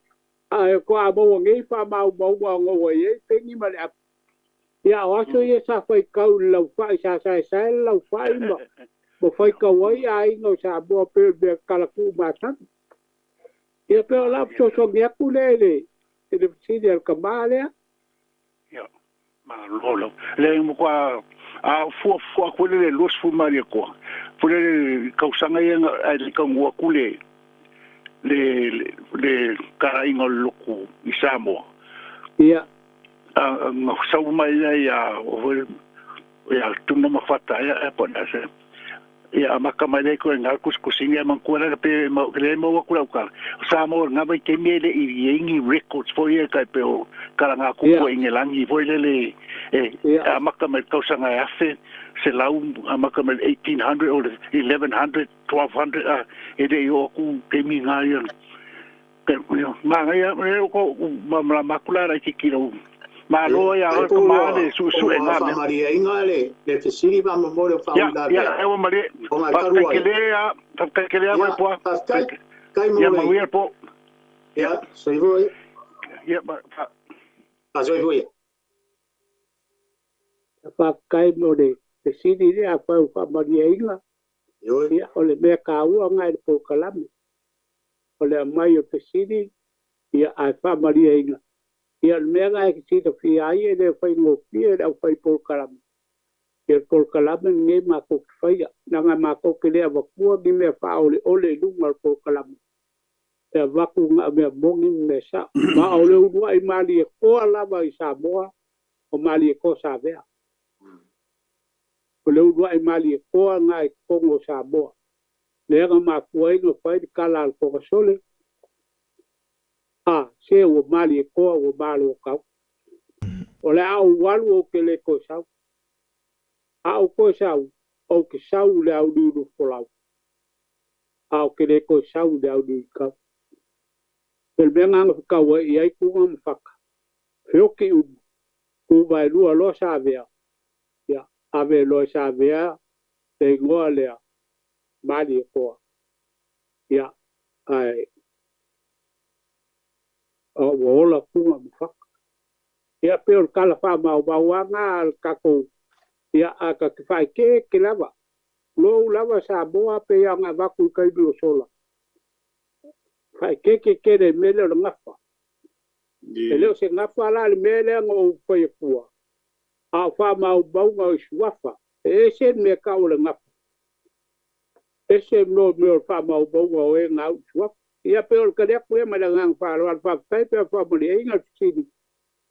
a ko a maua ngi wha mau maua ngo ia pengi ma le ap. Ia o aso ia sa whai kau lau whai sa sa sa lau whai ma. Mo whai kau ai ai ngau sa mua pe mea kalaku mātanga. Ia pe o lau so ngi aku le le. E le sidi al ka maa lea.
Ia. Ma lolo. Le mo kwa a fua fua ku le los fu maria koa. Fu le kausanga ia ai le kangua ku le le le karainga loku i Samoa.
Ia.
Na sau mai ai ia o foi ia tuna ma fata ia e po na se ia amaka mai lei koe ngā kusikusinga e mangkua la pe ma le mo wa kula ka sa mo ngā vai te me le i ingi records fo ia kai pe o kala ngā kupu i ngelangi fo le le e amaka mai kausanga e afe se lau amaka mai 1800 or 1100 1200 a e le i o ku te mi ngā ia ma ngai e ko ma ma makula ra ki ki ro ma lo ya o ko ma le su su e
nga me Maria inga le le fesili ma mo mo fa
ula ya e o mari pa ke le ya pa ke le ya po
kai
mo ya ma wi po
ya soy voi
ya ma
pa soy voi
fa kai mo le fesili le a fa fa Maria inga ia o le mea kaua ngai le polokalame o le aumai o le fesili ia ae faamalieina. Ia o le mea lena e te silafia ai e le faigofie le aufai polokalame. Ia o le polokalame lenei matou te faia, leaga matou te le avatua ni mea faaoleole i luga o le polokalame, e avatu na o mea moni ma mea sao. Ma o le uluai malietoa lava i Samoa, o Malietoa Savea. O le uluai malietoa lena i totonu o Samoa. Lea na mafua ai ona fai le tala a le Togasole, A, se ua malietoa ua malo tau. O le a ou alu ou te le toe sau. A ou toe sau, ou te sau i le auliuli folau, a ou te le toe sau i le auliuli kau. Pei o le mea lena na fetau ai i ai Tuna ma Faka. Feoki uma, tu vaelua loa Savea, ia, ave loa e Savea le igoa lea Malietoa. Ia, ae ua ola Tuna ma Faka. Ia, pei o le tala faamaumau lava lena a le tatou, ia, ae ta te faaeteete lava. Lou lava Samoa pei lava ona avatu i taimi o sola. Faaeteete tele i le mea lea o le gafa. E le o se gafa la le mea lea na ou fai atua, a o faamaumauga o i suafa. E ese le mea tau o le gafa. Ese no mea o le faamaumauga o e na au i suafa. Ia pei o le tali atu ia ma le agaga faaaloalo. Faafetai pe a faamalieina le fesili.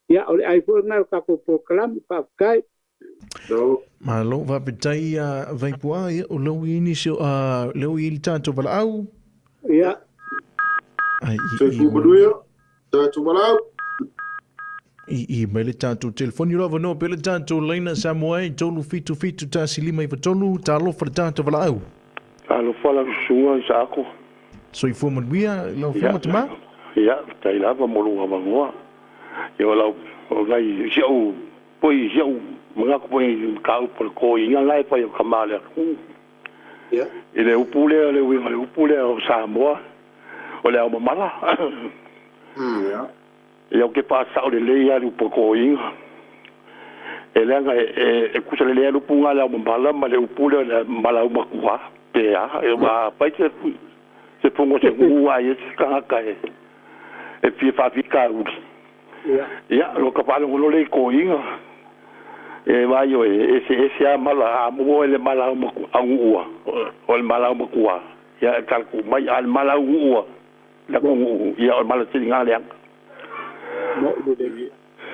Ia o le ai foi lena o le tatou polokalame. Faafetai.
Malo faafetai ia Vaipuaa ia o lea ua i ai nisi o lea ua i ai le tatou valaau.
Ia.
Ai i
Soifua manuia, tatou valaau.
I i mai le tatou telefoni o lo avanoa pea le tatou laina Samoa e 377 159 talofa le tatou valaau.
Talofa lau susuga Isaako.
Soifua manuia lau Afioga Tama.
Ia, faafetai lava mo lou avanoa. Ia o lau o nai si au poi si au manatu foi i mataupu o le toeaina la e fai o tama o le atunuu.
Ia.
I le upu lea, le uiga o le upu lea o Samoa, o le aomamala.
Ia.
Ia ou te faasao lelei lava i le upu toeaina. E leaga e tusa lelei lava le upu lena o le aomamala ma le upu lea o le malaumatua pe a. Aua afai se fono a se nuu a i ai se tagata e fia faafitauli, ia lota faalogologo lea i toeaina. E vaai oe, e eseese lava mala, a maua e le mala aunuua, o le mala aumatua, ia e talatuu mai, a o le mala aunuua, le atunuu, ia o le mala siliga leaga.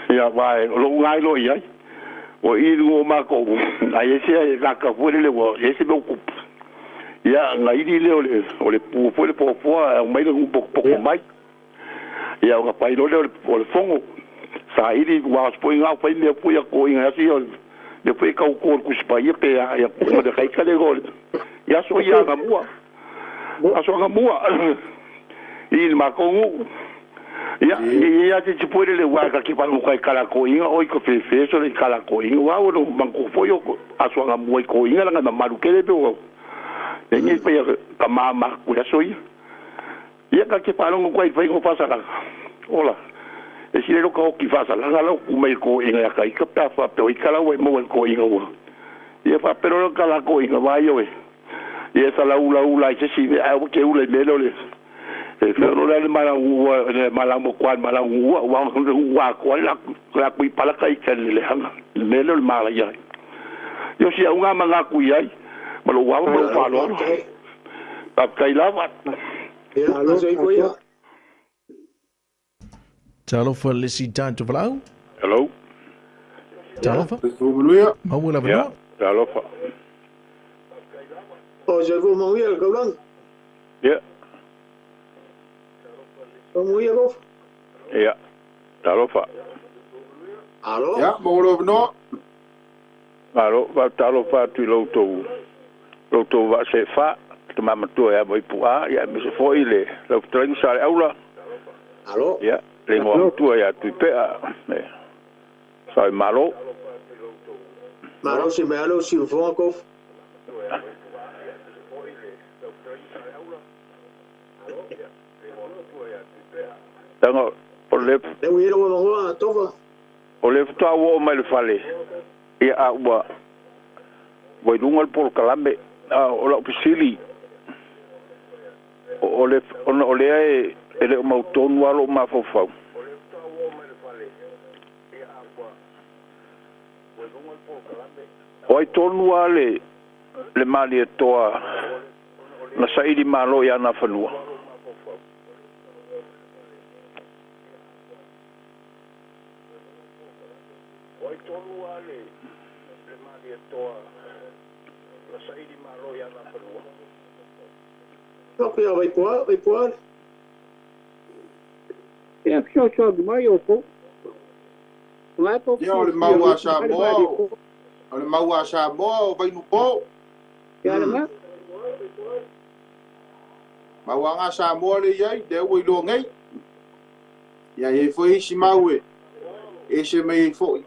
Ia, aua o lou lena iloa i ai. O i i luga o matou, a i ai se tagata foi lele ua i ai se mea ua tupu, ia ona ili lea o le pua foi le foafoa e aumai le nuu potopoto mai. Ia ona fai loa lea o le fono, saili, aua foi na o fai mea foi a toeaiina i aso ia, mea foi e tauto i le Tusi Paia pe a, ia ma le kaita lea i aso ia anamua. Aso anamua i le matou nuu. Ia, e i ai lava se isi foi lele aua ta te faalogo i tala a toeaiina, oi ka fefe sole i tala a toeaiina, aua ua manatua foi o aso anamua i toeaiina leaga e mamalu tele pe ua e nei faia tama matutua i aso ia. Ia ta te faalogo atu ai i le faiga o faasalaga, ola, e sili ai lou taoki i faasalaga la ua tu mai e le toeaiina ia Taita pe a faapea o ita la ua e maua e le toeaiina ua. Ia faapea loa le tala a toeaiina, vaai oe, ia e salaula ula ai se isi mea, ae aua te ula i mea lea o le e feolo lea le malaua le malau matua le malau ua ua ua atoa le la kui pala ka ita le leaga le mea lea o le malaia ai. Ia o si au nga manatu i ai ma lou ava ma lou faaaloalo. Faafetai lava.
Ia, soifua ia.
Talofa le isi tatou valaau.
Hello.
Talofa.
Manuia.
Maua lava
Ia,
noa.
talofa.
O se fua manuia le kaulagi.
Ia.
O manuia kofa.
Ia, talofa.
Alo.
Ia, maua lava noa.
Malo, faatalofa atu i lo outou vaaseefā tamamatua ia Vaipu'a, ia aemaise fo'i le lau fetalaiga sa le aula.
Alo.
Ia, le igoa matua iā Tuipea, sa i malo.
Malo si mea alo siufoga kofa.
Taga o le
Le ui elo ua magoa tofa.
O le faatoa ua oo mai le fale, ia a ua ua i luga le polokalame, a o la'u fesili, o le ona o lea e e le o mautonu a lo'u mafaufau. O ai tonu a le le malietoa na saili malo i ana fanua?
Loku ia Vaipua, Vaipua.
Ia fesoasoani mai outou. O la e tou
Ia, o le
silafia
mau a
lelei
Samoa,
le
o o le mau a Samoa o Vainupo.
Ia le mea.
Mauaga a Samoa le i ai, lea ua iloa nei. Ia, e i ai foi isi mau e ese mai ai foi.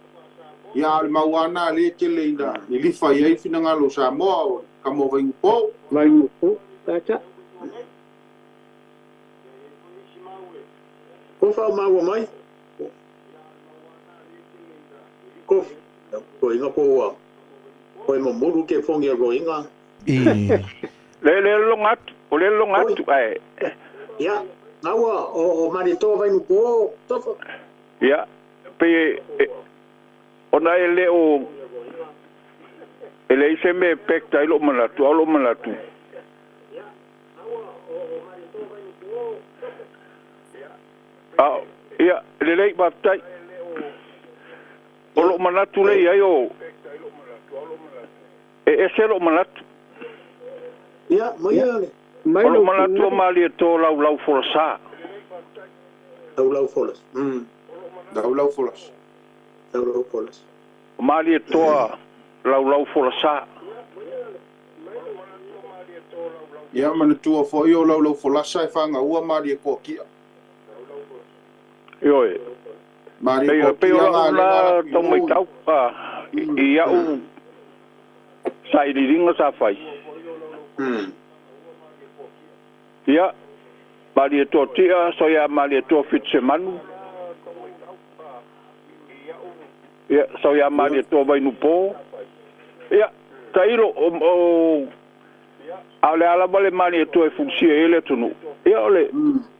Ia, a o le mau lava lena lea e tele ina lilifa i ai finagalo o Samoa, o le kama o Vainupo.
Vainupo, tata.
Kofa o maua mai. Kofa. Ko inga po ua. Ko e momolu ke fongi a ko inga.
I.
Le le loga atu, o le loga atu ae.
Ia, gaua o Manitoa Vainupo, tofa.
Ia, pe ona e le o e leai se mea e pekta ai lou manatu, a o lou manatu. A, ia, lelei, faafetai. O lou manatu lea i ai o, e ese lou manatu.
Ia, mai
Ia,
le.
mai
O lou
lou
manatu o
finagalo.
Malietoa laulau folasa.
Laulau folasa.
Laulau folasa.
Laulau folasa.
O Malietoa laulau folasa.
Ia, manatua foi o laulau folasa e fagaua Malietoa kia.
Ioe.
Malietoa
Pei o
kia
la'u
ga le
la
ga
tau maitau i a'u sailiiliga sa fai. Ia, Malietoa ti'a, soia Malietoa Fitisemanu. Ia, soia Malietoa Vainupo. Ia, tailo o a o le a lava le Malietoa e fusia ai le atunuu. Ia, o le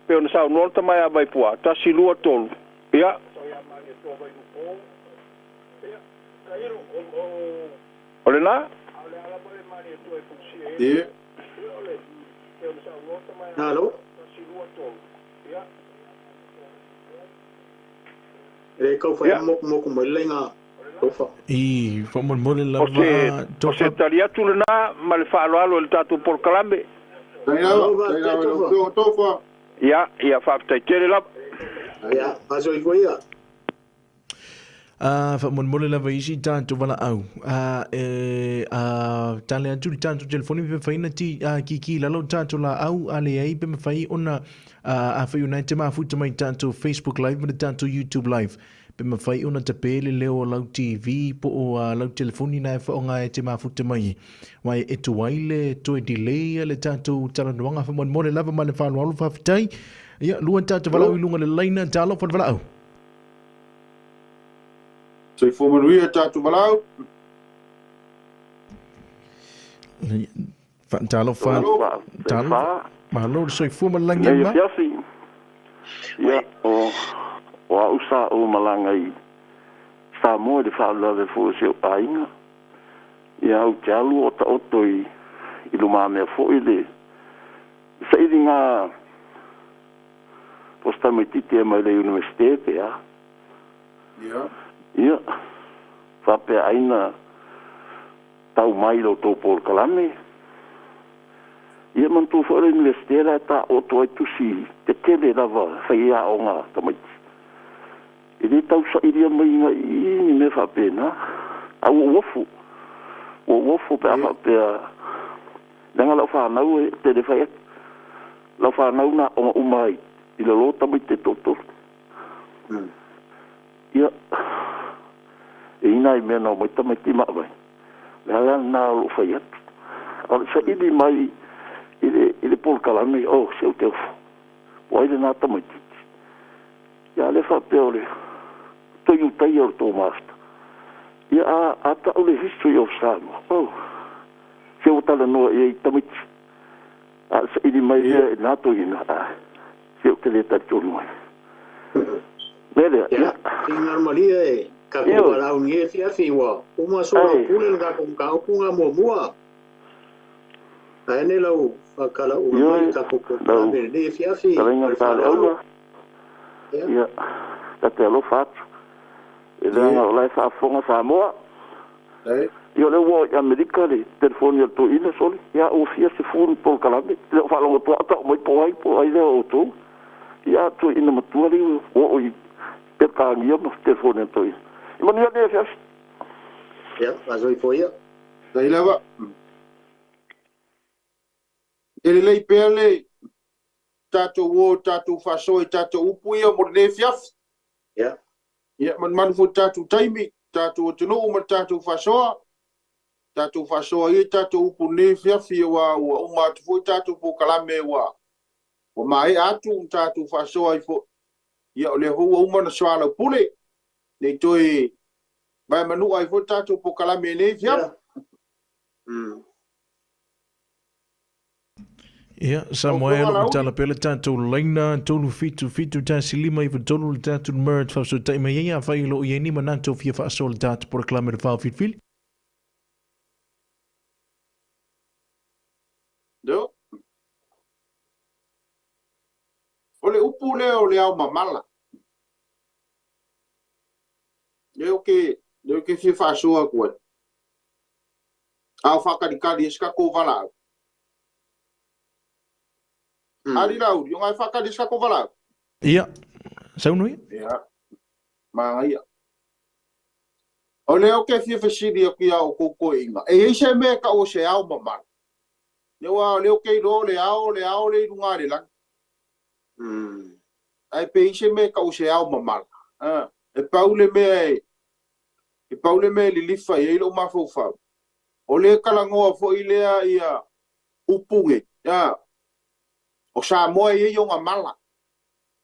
pei ona saunoa le tamae a Vaipu'a, 1, 2, 3. Ia, o lenā.
Ia.
Alo. E le kau whai moku moku mai le inga tofa.
I faamolemole
O
lava
se o
tofa.
se tali atu lenā ma le faaaloalo i le tatou polokalame.
Tai lava, tai lava i lau afioga tofa.
Ia, ia faafetai tele lava.
Ia, aso i ia.
Faamolemole lava i isi tatou valaau. E, tale atu le tatou telefoni pe mafai ona ti, kiki i lalo tatou laau, a leai pe mafai ona, afai o na e te mafuta mai tatou Facebook Live ma le tatou YouTube Live. Pe mafai ona tape le leo o lau TV po o lau telefoni na e whaonga e te mafuta mai. Wai e tuai le toe delay le tatou talanoaga faamolemole lava ma le faaaloalo faafetai. Ia, lua tatou valaau i luga le laina, talofa le valaau.
Soifua manuia tatou valaau.
Talofa, talofa. Malo le soifua ma le lagi e
Nei
ma.
afiafi. Ia, o, o au sa ou malaga i Samoa i le faalavelave foi o si ou aiga. Ia, ou te alu o taoto i, i lumamea foi le sailiga po o se tamaitiiti e mai le Iunivesite pe a.
Ia.
Ia, Faapeaʻaina tau mai i la outou polokalame. Ia manatua foi o le Iunivesite la e taooto ai tusi tetele lava e fai ai aoga a tamaiti. E lē tausailia mai i i ni mea faapena. A ua ou ofo, ua ou ofo pe a faapea leaga lau fanau e tele fai atu. Lau fanau na aoga uma ai i lalo tamaiti e toatolu. Ia, e i ai nai mea na omai tamaiti ma aumai, o le ala lena o lou fai atu. O le saili mai i le i le polokalame, oh, se ou te ofo. Po o ai lena tamaitiiti. Ia, a o lea faapea o le toe Iutaia o le tou master. Ia, a, a tau le history of Samoa, oh, se ua talanoa i ai tamaiti. A o le saili mai lea i lena toeaina, ah, se ou te le talitonu ai. Mea lea, ia.
Finagalo malie e tatou valaau nei afiafi ua uma sola pule le tatou mataupu ga muamua. Ae lau faatalauga mai i tatou polokalame i lenei afiafi ma le faaaloalo.
Ia, ta te alofa atu e leaga o la e faafofoga Samoa. Ia o lea ua oo i Amerika le telefoni a le toeaina sole, ia ua fia sefulu ni polokalame, e le o faalogo atu lava tau mai po o ai po o ai lea o outou. Ia a toeaina matua lea ua oo i Peretania ma telefoni a le toeaina. Ia manuia lenei afiafi.
Ia, faasoifua ia.
Faafetai lava. E lelei pea le tatou o tatou faasoa i tatou upu ia mo lenei afiafi.
Ia.
Ia, manumanu foi i le tatou taimi, tatou atunuu ma le tatou faasoa. Tatou faasoa ia i tatou upu i lenei afiafi aua ua uma atu foi tatou polokalame ua maea atu ona tatou faasoa ai foi. Ia, o lea foi ua uma ona soalaupule, ne i toe vaemanua ai foi le tatou polokalame i lenei afiafi.
Ia, Samoa e lo tala pea le tatou laina 3771593 le tatou numera te faafesootai mai ai afai o lo o i ai ni manatu o fia faasoa le tatou polokalame o le Vaofilifili.
No. O le upu lea o le ao mamala. Lea ou te, lea ou te fia faasoa atu ai. A o faatalitali ai se tatou valaau. Ali Lauli, o na e faatali ai se tatou valaau.
Ia, saunoa ia.
Ia, manaia. O lea ou te fia fesili atu ia outou toeaiina, e i ai se mea e tau o se ao mamala? Aua o lea ou te iloa o le ao, o le ao lea i luga o le lagi. Ae pe i ai se mea e tau o se ao mamala? E pau le mea e, e pau le mea e lilifa i ai lou mafaufau, o le talanoa foi lea ia upu nei, o Samoa e i ai ona mala,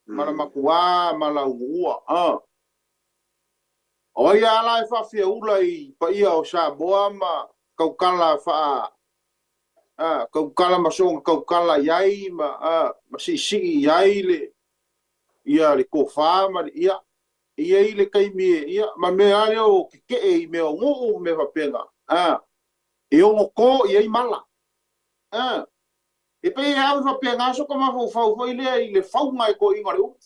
mala matuā, mala unuua. O ai lava la e faafiaula i paia o Samoa ma tautala faa tautala ma soona tautala i ai ma ma siisii i ai le ia le tofa ma le ia e i ai le taimi e ia ma mea lava lea o tetee i mea o nuu ma mea faapena e ono to i ai mala. E pei e ave faapena sota mafaufau foi lea i le fauga e toeaiina o le upu.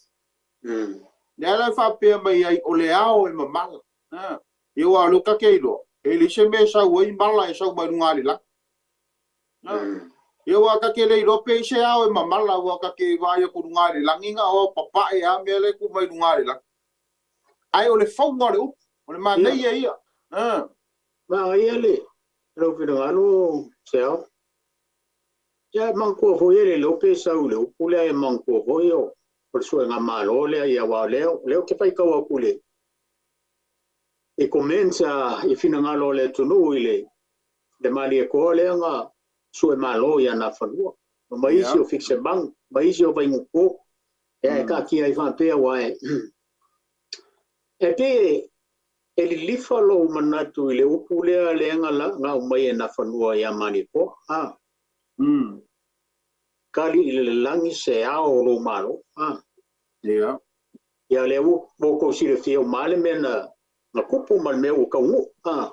Lea la e faapea mai ai o le ao e mamala. Ia aua o lea ta te iloa, e leai se mea e sau ai mala e sau mai luga o le lagi. Ia aua ta te le iloa pe i ai se ao e mamala aua ta te vaai atu i luga o le lagi na o ao papae lava mea la e tu mai luga o le lagi. Ae o le fauga o le upu, o le manaia ia.
Manaia le lou finagalo Seao. Ia e manatua foi e le iloa pe sau i le upu lea e manatua foi o le suega malo lea ia aua o lea lea ou te faitau atu i le i comments a i finagalo o le atunuu i le le Malietoa lea na sue malo ia Nafanua ma isi o Fixemanu ma isi o Vaingupo ia e taatia ai faapea aua e e pei e lilifa lou manatu i le upu lea lea na na aumai e Nafanua ia Malietoa a kali i le lalagi se ao o lou malo a ia lea ua outou silafia uma lava le mea na na tupu ma le mea ua taunuu a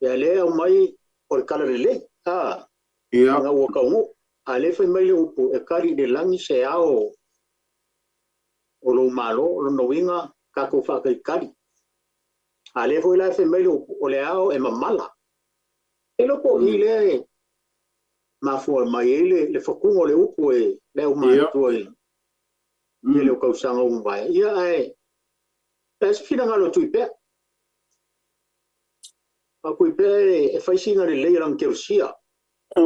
ia lea e aumai o le tala lelei a ina ua taunuu a lea fai mai le upu e kali i le lagi se ao o lou malo o lona uiga tatou faatalitali. A lea foi la e fai mai le upu, o le ao e mamala. E iloa po o i lea e mafua mai ai le fatuga o le upu e le aumatutua i le o tausaga ua mavae. Ia ae e se finagalo e tui pea. A tui pea e fai sina lelei o lana kerosia.
E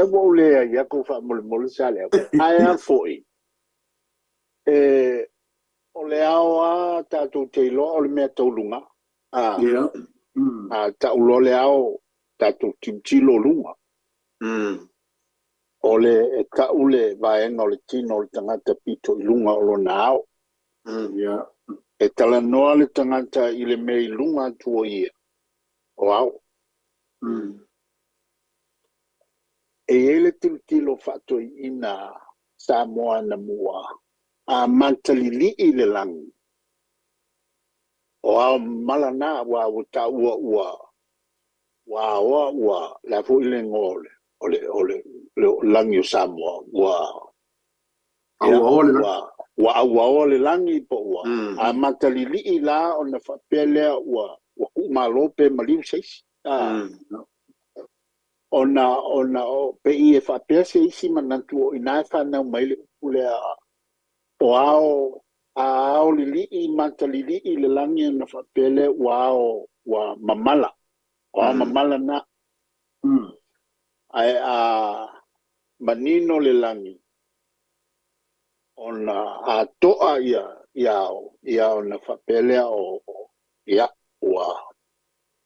ua ou leai atu faamolemole sa le au. Ae a foi, e o le ao a tatou te iloa o le mea tauluga. A a tauloa le ao tatou tilotilo luga. O le e tau le vaega o le tino o le tagata pito i luga o lona ao. E talanoa le tagata i le mea i luga atu o ia, o ao. E i ai le tilotilo faatoeaina Samoa na mua, a matalilii le lagi, o ao mamala na, ua ua taua ua ua aoa ua le a foi le igoa o le lagi o Samoa, ua
auaoa le lagi.
Ua auaoa le lagi po ua a matalilii la ona faapea lea ua ua tuumalo pe maliu se isi. Ona ona o pe i e faapea se isi manatu o ina e whanau mai le upu lea o ao a ao lilii matalilii le lagi ona faapea lea ua ao ua mamala. O ao mamala na. Ae a manino le lagi ona a toa ia ia ia ona faapea lea o ia ua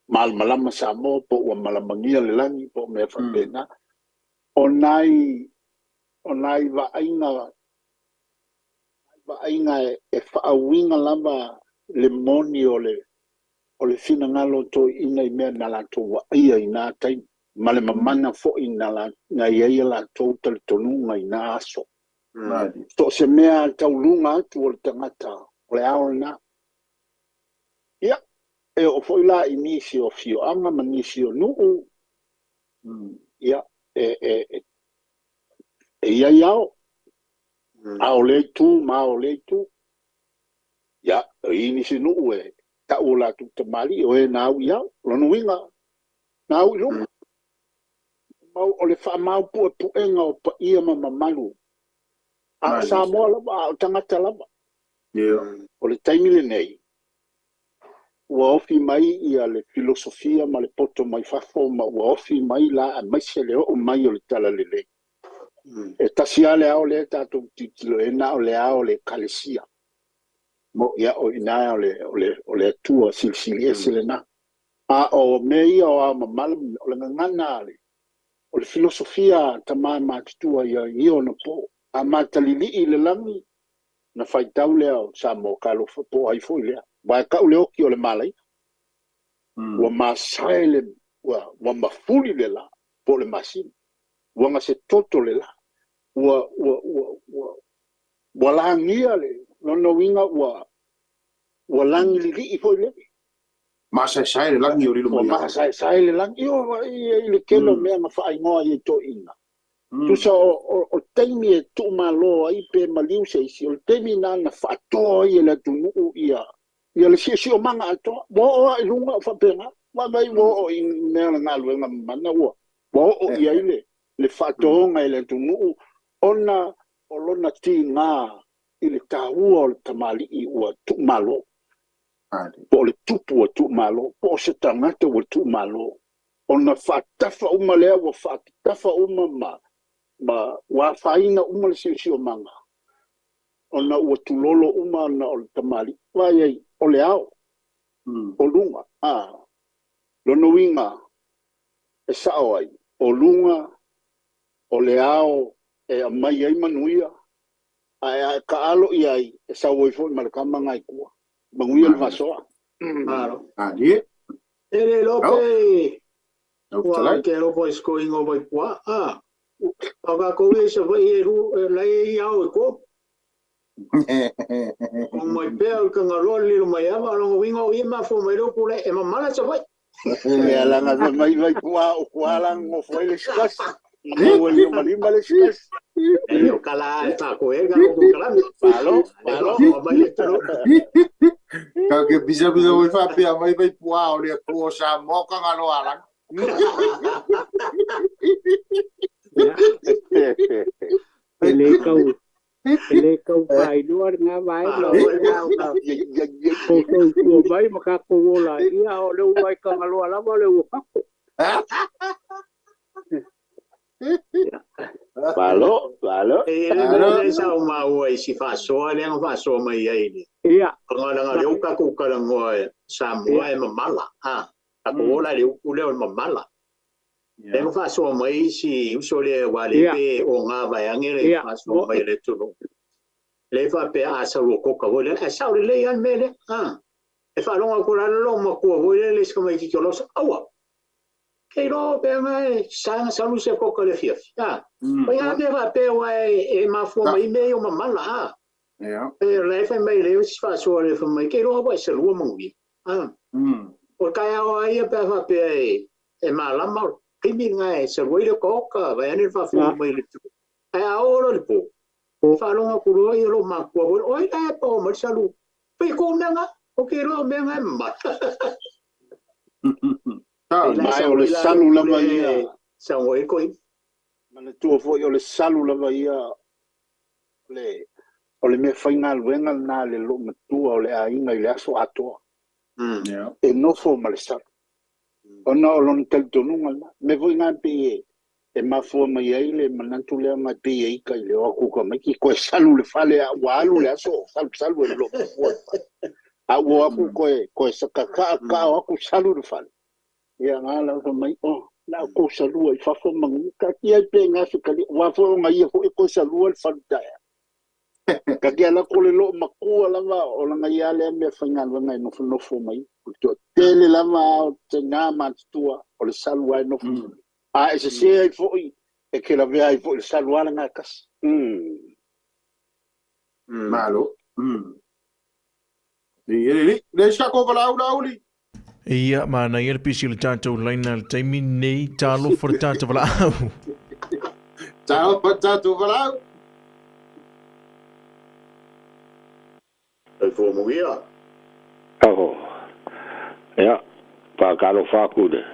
malamalama Samoa po ua malamagia le lagi po o mea faapena. O nai vaaiga e faauiga lava le moni o le finagalo o toeaiina i mea na latou vaaia i na taimi ma le mamana foi na i ai a latou talitonuga i na aso. So o se mea tauluga atu o le tagata o le ao lena. Ia, e oo foi la i nisi o afioaga ma nisi o nuu, ia, e i ai ao. Ao le itu ma ao le itu. Ia, e i nisi nuu e tau o latou tamalii o e na au i ao. Lona uiga, na au i luga. Mau o le faamaupuepuega o paia ma mamalu. A o Samoa lava, a o tagata lava. O le taimi lenei, ua ofi mai ia le filosofia ma le poto mai fafo ma ua ofi mai la aemaise le oo mai o le talalelei. E tasi lava le ao lea tatou tilotilo e na o le ao o le ekalesia. Ia o ina o le Atua silisili ese lena. A o mea ia o ao mamala, o le gagana o le filosofia tama matutua ia i ona po. A matalilii le lagi, na faitau lea o Samoa talofa po ai foi lea. Ua e tau le oki o le malaia. Ua masae le, ua mafuli le la, po o le masina. Ua gase toto le la. Ua lagia le, lona uiga ua lagililii foi le.
Masaesae le lagi o lilo
mai. Ua masaesae le lagi. Io i le tele o mea na faaigoa i toeaiina. Tusa o taimi e tuumalo ai pe maliu se isi, o le taimi na na faatoa ai e le atunuu ia le siosiomaga atoa. Ua oo lava i luga o faapena. Vaai ua oo i mea o le galuega mamana ua oo i ai le faatoaga e le atunuu ona o lona tiga i le taua o le tamalii ua tuumalo. Po o le tupu ua tuumalo, po o se tagata ua tuumalo. Ona faatafa uma lea ua faatafa uma ma ua afaina uma le siosiomaga ona ua tulolo uma ona o le tamalii. Vaai ai, o le ao, o luga. Lona uiga e sao ai, o luga o le ao e aumai ai manuia, ae a e taalo i ai, e sau ai foi ma le tama nai tua. Manuia le faasoa.
Malo. E le iloa pe ua te alofa i se toeaina o Vaipua. O tatou ia i Savaii e lai e i ao e tolu. O mai pea o le Tagaloa le lilo mai ava, o lona uiga o ia e mafua mai le upu lea, e mamala Savaii.
E alaga mai Vaipua o kua la nofo ai le isi tasi. Maua i o malima le sitasi.
E o kala e tako e ga o kalame.
Malo, malo.
Ka ke bisa bisa oi fa pia mai vai pua o le ku o sa mo ka ngalo ala.
E le kau e le kau pai lua ngā vai lo ko ko ko mai ma ka ko ola ia o le uai ka ngalo ala le ua fako.
Malo, malo.
E le sa o maua i si faasoa le aga faasoa mai ai le.
Ia.
Nga le uka ku kala ngoa Samoa e mamala. Ha. Ka ko ola le uku le o mamala. Le ga faasoa mai si uso le wa le pe o ngā vai ange le faasoa mai le tulu. Le fa pe a sa ro koka wo le a sa le le an mele. Ha. E fa longa ko la lo ma ko wo le le ska mai ki lo sa awa. Kei ro pe mai sanga salu se koka le fia. Ha. O ia me va pe wa e mafua mai me o mamala ha.
Ia.
E le fa mai le si fa so le fa mai kei ro wa se lua mangi. Ha. O kai o ai pe fa pe e malama kimi ngai se lua le koka va ane fa fu mai le tu. Ai a oro le po. Fa longa ku ro i ro ma ku o i e po mai salu. Pe ko menga o kei ro menga ma.
Mai o le salu lava ia.
Sa o e koi.
Manatua foi o le salu lava ia o le mea faigaluega lena le loo matua o le aiga i le aso atoa. E nofo ma le salu. Ona o lona talitonuga lena. Me foi ngā pe e mafua mai ai le manatu lea mai pe e ika i le o aku ka mai ki koe salu le fale a ua alu le aso salu salu e loo matua le fale. A ua aku koe sakaka'a ka o aku salu le fale. Ia ngā lau fa mai o na ko salua i fafo mangu ka ki ai pe ngā se kali wa fo nga ia fo e ko salua le falu tae. Ka ki ala ko le lo makua lava o langa ia le me faigaluega e nofonofo mai. O te tele lava o te ngā matutua o le salua e nofo. A e se se ai foi e ke lavea ai foi le salua le ngā kasi.
Malo. Li le sa ko vala ula uli.
Ia, mana ia le pisi o le tātou laina le taimi nei, talo for tātou valaau.
Talo for tātou valaau.
E fua mungia.
Aho. Ia, pākalo whāku le.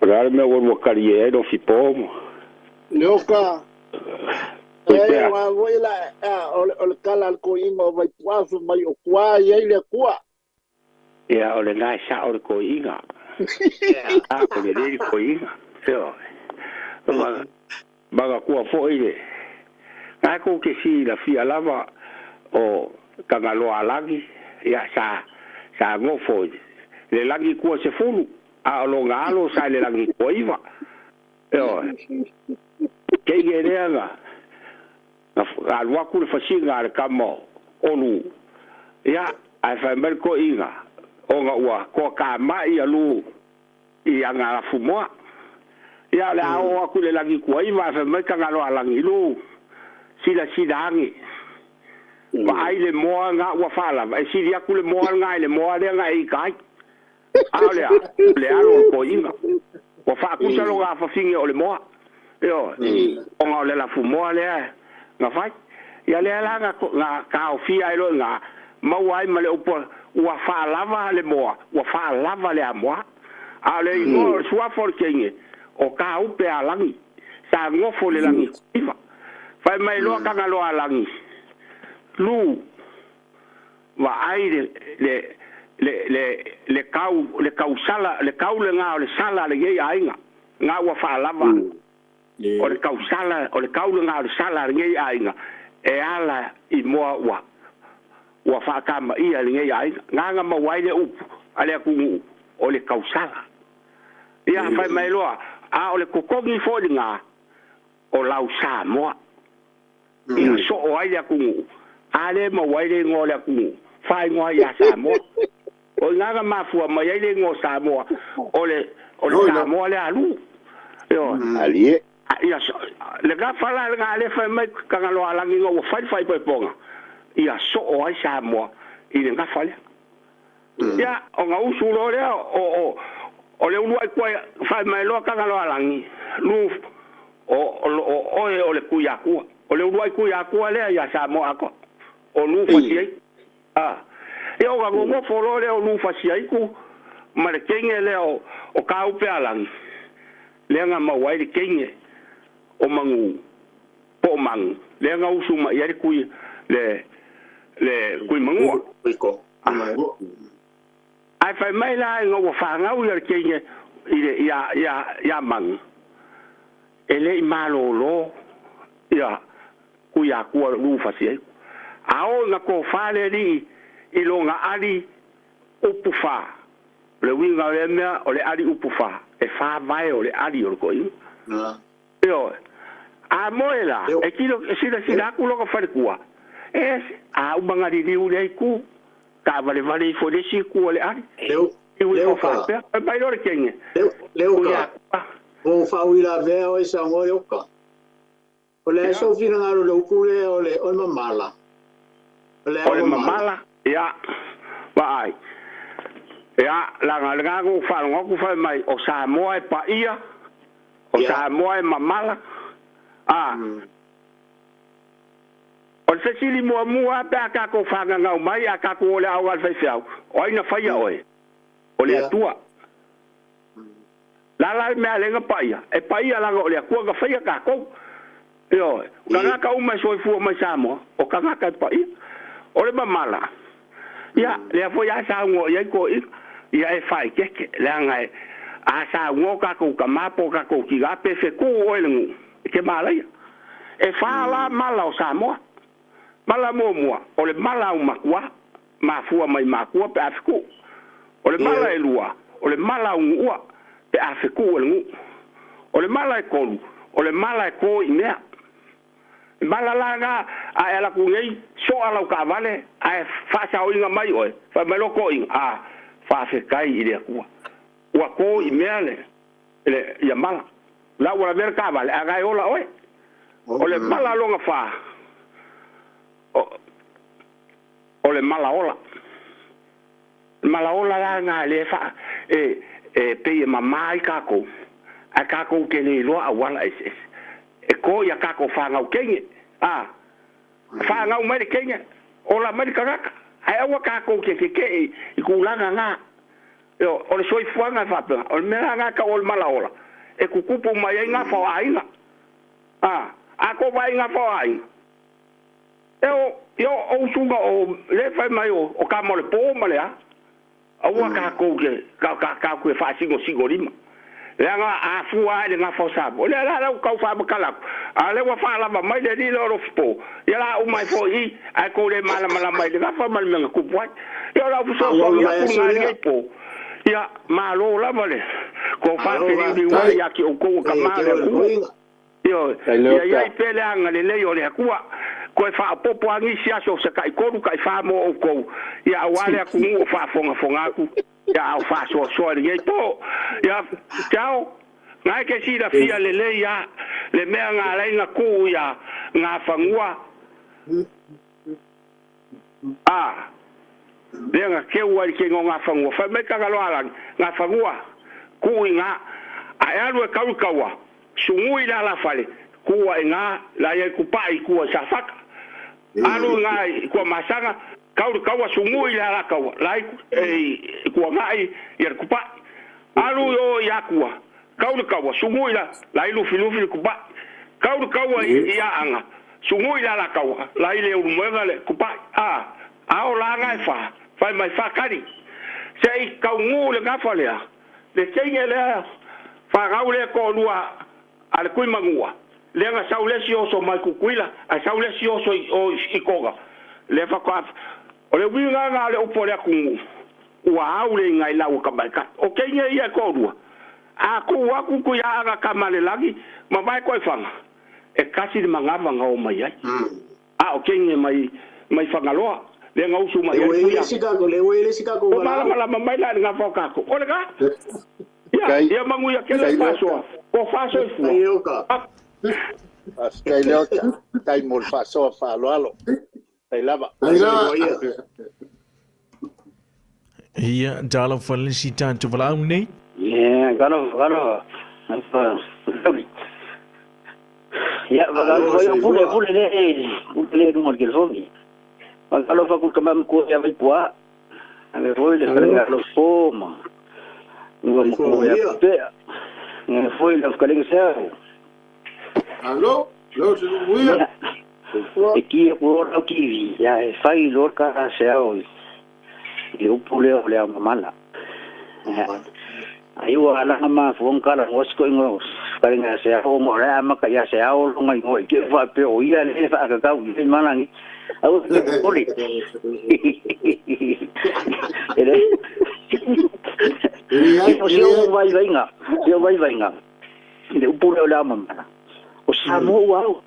O le mea ua kari e no whipo mo.
Leoka. E wa voi la o le kala al ko inga o vai puafu mai o kua i ai le kua.
Ia, o le ngai sa o le ko inga. A, o le le ko inga. Seo. Maga kua fo i le. Ngai ko ke si la fia lava o kangaloa lagi. Ia, sa ngofo i. Le lagi kua se fulu. A o lo ngalo sa le lagi kua iwa. Eo. Kei e lea nga. Nga luaku le fasinga le kama olu. Ia, ai whai mai ko inga. O nga ua koa ka mai alu i anga la fumoa. Ia le ao aku le lagi kua iwa, whai mai ka ngalo alangi lu. Sila sila angi. Ma ai le moa nga ua whalava. E sili aku le moa nga le moa lea nga e kai. A o le alo ko inga. Ua whaakusa lo ngā whawhingi o le moa. Io, o nga o le la fumoa lea nga whai. Ia lea la nga kaofia ai lo nga maua ai ma le upo ua whaalava le moa, ua whaalava le a moa. A le ingoa o suafo le keinge, o ka upe a langi. Sa ngofo le langi iwa. Whai mai loa kanga loa langi. Lu, wa ai le kau le kau sala le kau le ngā o le sala le ngei ainga ngā ua whaalava. O le kau sala o le kau le ngā o le sala le ngei ainga e ala i moa ua ua whaakama ia le ngei ainga ngā ngā mawai le upu a le akungu o le kau sala. Ia whai mai loa a o le kokongi fo le ngā o lau sa moa. Ia so o ai le akungu a le mawai le ngō le akungu whai ngoa ia Samoa. O ngā mafua mai ai le ngō Samoa o le Samoa le alu. Io
alie.
Ia le ngā whala le ngā le whai mai kangaloa langi ngō ua whai whai poiponga. Ia so o ai Samoa i le ngā whalea. Ia o ngā usu lo lea o O le uluai kua fai mai loa Tagaloaalagi, lu o o oe o le Tuiakua. O le uluai Tuiakua lea ia Samoa atoa. O lu fasiai. A. Ia ona nonofo loa lea o lu fasiaiku ma le teine lea o o Kaupealagi, lea na maua ai le teine o Manu po o Manu, lea na usu mai ai le kui le le Tuimanua. Ae fai mai la ina ua fanau ia le teine i le ia ia ia Manu, e le i malolo ia Tuiakua lu fasiai. A oo ina tofa le alii i lona ali upu fa. O le uiga o lea mea, o le ali upu fa, e fa vae o le ali o le toeaina. Ioe. A moe la, e tilo, e silasila atu lona faletua, e, a uma na liliu i lea itu, taavalevale ifo i le isi itu o le ali. Liliu ifo faapea. Fai mai loa le teine, Tuiakua.
Ua faauilavea oe saunoa Leoka. O le a sou finagalo i le upu lea o le o le mamala? O le
O le mamala, ia, vaai. Ia, leaga o lena na ou faalogo atu fai mai, o Samoa e paia, o Samoa e mamala. A. O le fesili muamua lava pe a tatou fagagau mai a tatou o le aoga a le faifeau, o ai na faia oe? O le Atua. La la le mea lea na paia, e paia leaga o le Atua na faia tatou. Ioe, o tagata uma e soifua mai Samoa, o tagata e paia. O le mamala, ia, lea foi a saunoa i ai toeaiina, ia e faaeteete, leaga e, a saunoa tatou tama po o tatou tina pe fetu oe i le nuu, e te malaia. E fa la mala o Samoa. Mala muamua, o le mala aumatua, mafua mai matua pe a fetuu. O le mala e lua, o le mala aunuua pe a fetuu e le nuu. O le mala e tolu, o le mala e to i mea. E mala la na a e ala atu nei, soa lau taavale ae faasaoina mai oe, fai mai loa toeaiina, a, faafetai i le Atua, ua to i mea le, le, ia mala. La ua lavea le taavale, ae na e ola oe. O le mala lona fa, o, o le mala ola. Le mala ola la na lea e faa, e, e pei e mama ai kakou, ae kakou te le iloa auala eseese. E ko ia kakou fanau teine, a, fanau mai le teine, ola mai le tagata. Ae aua kakou te tetee i tulaga na. Ioe, o le soifuaga e faapena. O le mea la na e tau o le mala ola, e tutupu mai ai gafa o aiga. A, a kou vaai i gafa o aiga, e o, ia o usuga o le fai mai o, o kama o le pō ma le a. Aua kākou ke, ka, ka, kākou e faasigosigo lima. Leaga a fua ae le gafa o Samoa. O lea la lau tau faamatala atu, a lea ua faalava mai le alii lea o Alofipo, ia la uma ai foi i, ae tou le malamalama i le gafa ma le mea na tupu ai. Ia o lau fesoasoani atu lena i lenei po, ia malo lava le tofa feliuliu ai ia te outou o tama o le atunuu. Ioe, ia i ai pea le agalelei o le Atua. Toe faaopoopo lava nisi aso se taitolu, taifa mo outou, ia aua le atunuu o faafogafoga atu, ia a o faasoasoa i lenei po. Ia, Ciao, na e te silafia lelei lava le mea na ala ai na tuu ia Gafanua, a, lea na keu ai i le kega o Gafanua. Fai mai Tagaloaalagi, Gafanua, tuu i ina, a e alu e kau i taua, Sugui le alafale, kua i ngā, la ia i kupaʻi i kua i Safata. Alu i ngā i Tuamasaga, kau le kaua sugui le alakaua, la i, i Tuagaʻi ia le kupaʻi. Alu i o i Atua, kau le kaua, sugui la, la i Lufilufi le kupaʻi. Kau le kaua i, i Aaga, sugui le alakaua, la i Leulumoega le kupaʻi. A, a o laga e fa, fai mai faatali, se i taugū le gafa lea, Le teine lea fanau lea toalua a le Tuimanua, lea na sau le isi oso mai Tutuila, ae sau le isi oso i o i Toga, lea faatoa, o le uiga lena o le upu a le atunuu, ua au le iga i lau o tamaitai. O teine ia e toalua, a tuu atu Tuiaaga tama a le lagi ma vae toaifaga, e tasi le manava na o mai ai. A o teine mai mai Fagaloa, lea na usu mai ai Puia. Ua malamalama mai la i le gafa o tatou. O le ga? Ia, ia manuia tele le faasoa. Ko fa soifua.
Faafetai Leota, faafetai mo le faasoa faaaloalo. Faafetai lava.
Ia, talofa le isi tatou valaau nei.
Ia, talofa, talofa. Ia, vakalo pule pule le pule le lunga o le telefoni. Vakalofa ku tama matua ia Vaipua. Ave foi le fetalaiga Alofo ma lua matua ia Pea. Ia foi le fetalaiga Seau.
Alo, lo se luia.
E ki ku o lau kivi, ia e fai loa le kala Seau i le upu lea o le ao mamala. Ia, ai ua alaga mafua kala ngoa sikoiga o fetalaiga ia Seau ona o la e amata ia Seau lona igoa i te i faapea o ia lea e faakakau i ai malagi. Aua e te popole. E le. O si ou vaivaiga, si ou vaivaiga, i le upu lea o le ao mamala, o Samoa ua ao.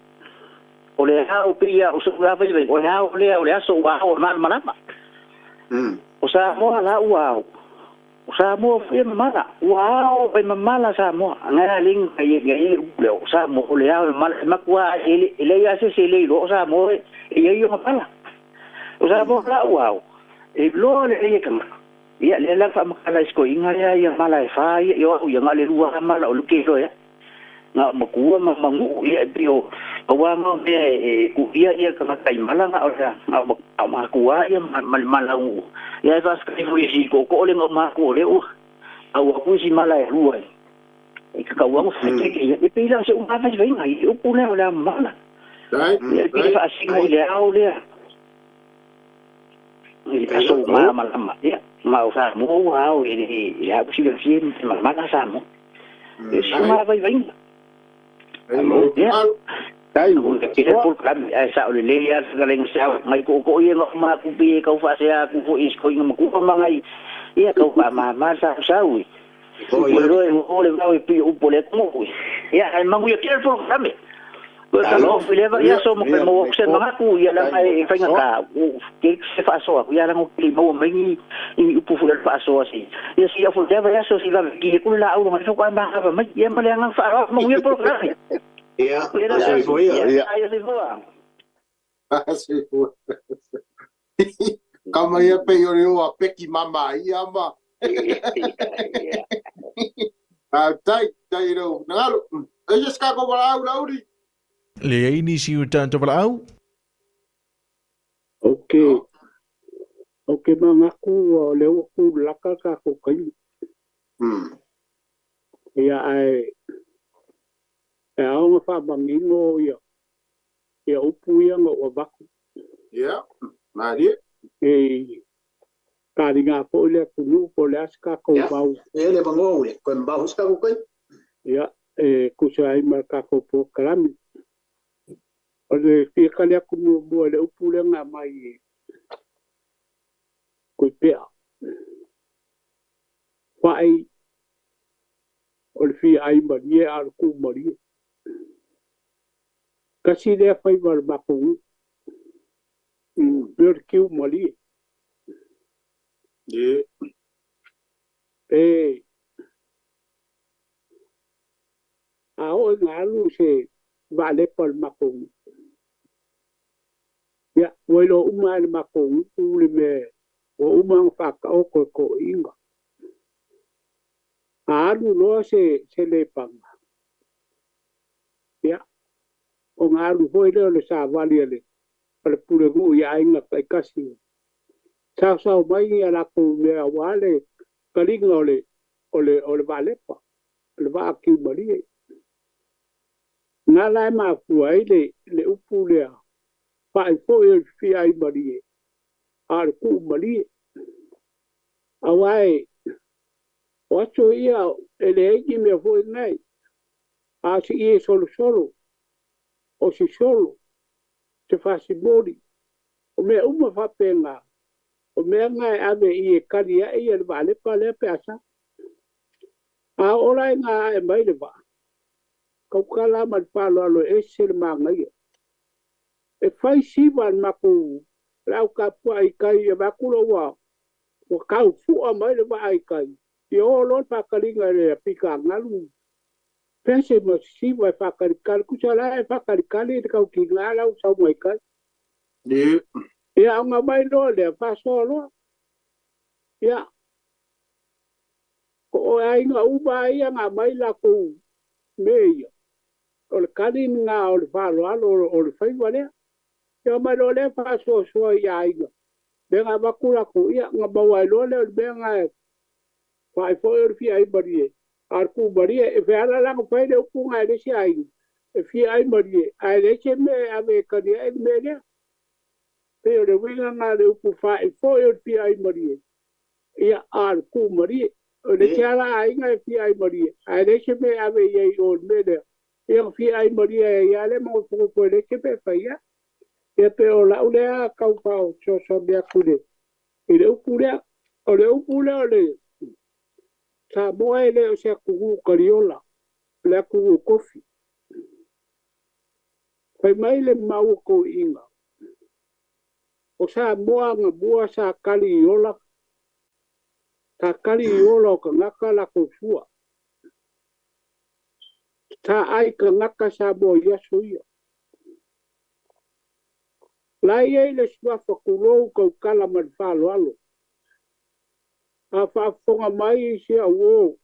O le ao pei a o so'u lava vaivaiga, o le ao lea o le aso ua ao e malamalama. O Samoa la ua ao. O Samoa foi e mamala. Ua ao e mamala Samoa. Ngai a ling ngai ngai le upu lea o Samoa o le ao e mamala. E matua e le e leai a se isi e le iloa o Samoa e i ai ona pala. O Samoa la ua ao. E iloa lelei e tagata. Ia lea la faamatala i sikoiga lea ia mala e fa ia i o au ia na o le lua lava mala o le ke iloa ia. Na o matua ma manu'u ia e pei o pau lava na o mea e ku'ia ia tagata i mala na o le na o matua ia ma le mala u'u. Ia e faafetai foi i si tootoo le na o matua o lea ua au atu isi mala e lua i kakauaga faiteke ia. E pei la o se uma vaivaiga i upu lea o le ao mala. Ia e pei e faasino i le ao lea i le aso malamalama. Ia ma o Samoa ua ao i le au silafia ma mala Samoa. E se uma vaivaiga. Ia. Ke polokalame ae sa'o lelei lava le fetalaiga seau ngai tootoo ia na uma atu pei e tau faasea atu foi i sikoiga matua ma ngai ia tau faamāmā le sausau i ua iloa e o le vao e pei o upu o le atunuu ia ae manuia tele le polokalame. Toe talanoa foi i lea vaiaso ma toe maua atu se manatu ia leaga e faigata ua tele se faasoa atu ia leaga ou te le i maua mai ni ni upu foi o le faasoa se ia se i au foi i lea vaiaso se i vave ki atu le laau lona ifo faatoa manava mai ia ma le agaga faaaloalo manuia le polokalame.
Ia, soifua ia.
Ia soifua.
Soifua. Kama ia pei o le o a peki mama ia ma. Tai, tai rau. Nangalo. E just ka ko wala au lauri.
Leai nisi o tatou valaau.
Ok. Ok mangaku o lea ua kulaka le tatou taimi. Ia ae e ao ona faamanino ia ia upu ia na ou avatu.
Ia, malie.
E taliga foi le atunuu po o le a se tatou vao.
Ia, le mangoa ule, koe mbao foi se tatou taimi.
Ia, e tusa ai ma le tatou polokalame. O le fia tali atu muamua i le upu lea na aumai e Koipea. Whai o le fia ai malie a o le kuu malie. Kasi lea faiva o le matou nuu. Mea o le kiu malie. E a oo ina alu se vaalepa o le matou nuu. Ia, ua iloa uma lava e le matou nuu le mea ua uma ona faataoto e toeaiina. A alu loa se se lepaga, ia, ona alu foi lea o le savali a le a le pulenuu i aiga taitasi. Saosao mai ni a latou mea aua le taliga o le o le o le vaalepa, o le vaa kiumalie. Na la e mafua ai le le upu lea, faai foi o le fia ai malie, a o le kuu malie. Aua e o aso ia e leai ni mea foi nei, a o se ie solosolo, o se solo, se fasimoli, o mea uma faapena, o mea na e ave i e kali ae ia le vaalepa lea pe a sa. A oo la ina ae mai le vaa, tautala ma le faaaloalo e ese le manaia. E fai siva le matou laau tapuai i tai e avatu loa ua ua tau fua mai le vaa i tai, ia oo loa le faataliga i le pita galu. Pese ma siva e faatalitali, tusa la e faatalitali le taukiga la ua sau mai tai. Ia ona mai loa lea, faasoa loa. Ia, ko oe Aiga uma ia nga mai lakou mea ia. O le kali lena o le faaaloalo o le faiva lea. Ia omai loa lea faasoasoa i aiga. Lea na avatu lakou ia na maua ai loa lea o le mea na e faai foi o le fia ai malie. A o le kumalie e feala la na fai le upu na e le isi aiga. E fia ai malie ae leai se mea e ave e kali ai le mea lea. Pei o le uiga na o le upu faai foi o le fia ai malie. Ia a o le kumalie. O le isi lava aiga e fia ai malie ae leai se mea e ave i ai i o i le mea lea. Ia na fia ai malie ai lava lea ma nofonofo e leai se mea e fai ai. Ia pei o lau lea tau faasoasoani atu i le upu lea. O le upu lea o le Samoa e le o se atunuu taliola, o le atunuu tofi. Fai mai le mau o toeaiina, o Samoa anamua sa tali i ola, sa tali i ola o tagata latou sua. Sa ai tagata Samoa i aso ia. La e i ai le suafa tulou tautala ma le faaaloalo. A faafofoga mai si au uo,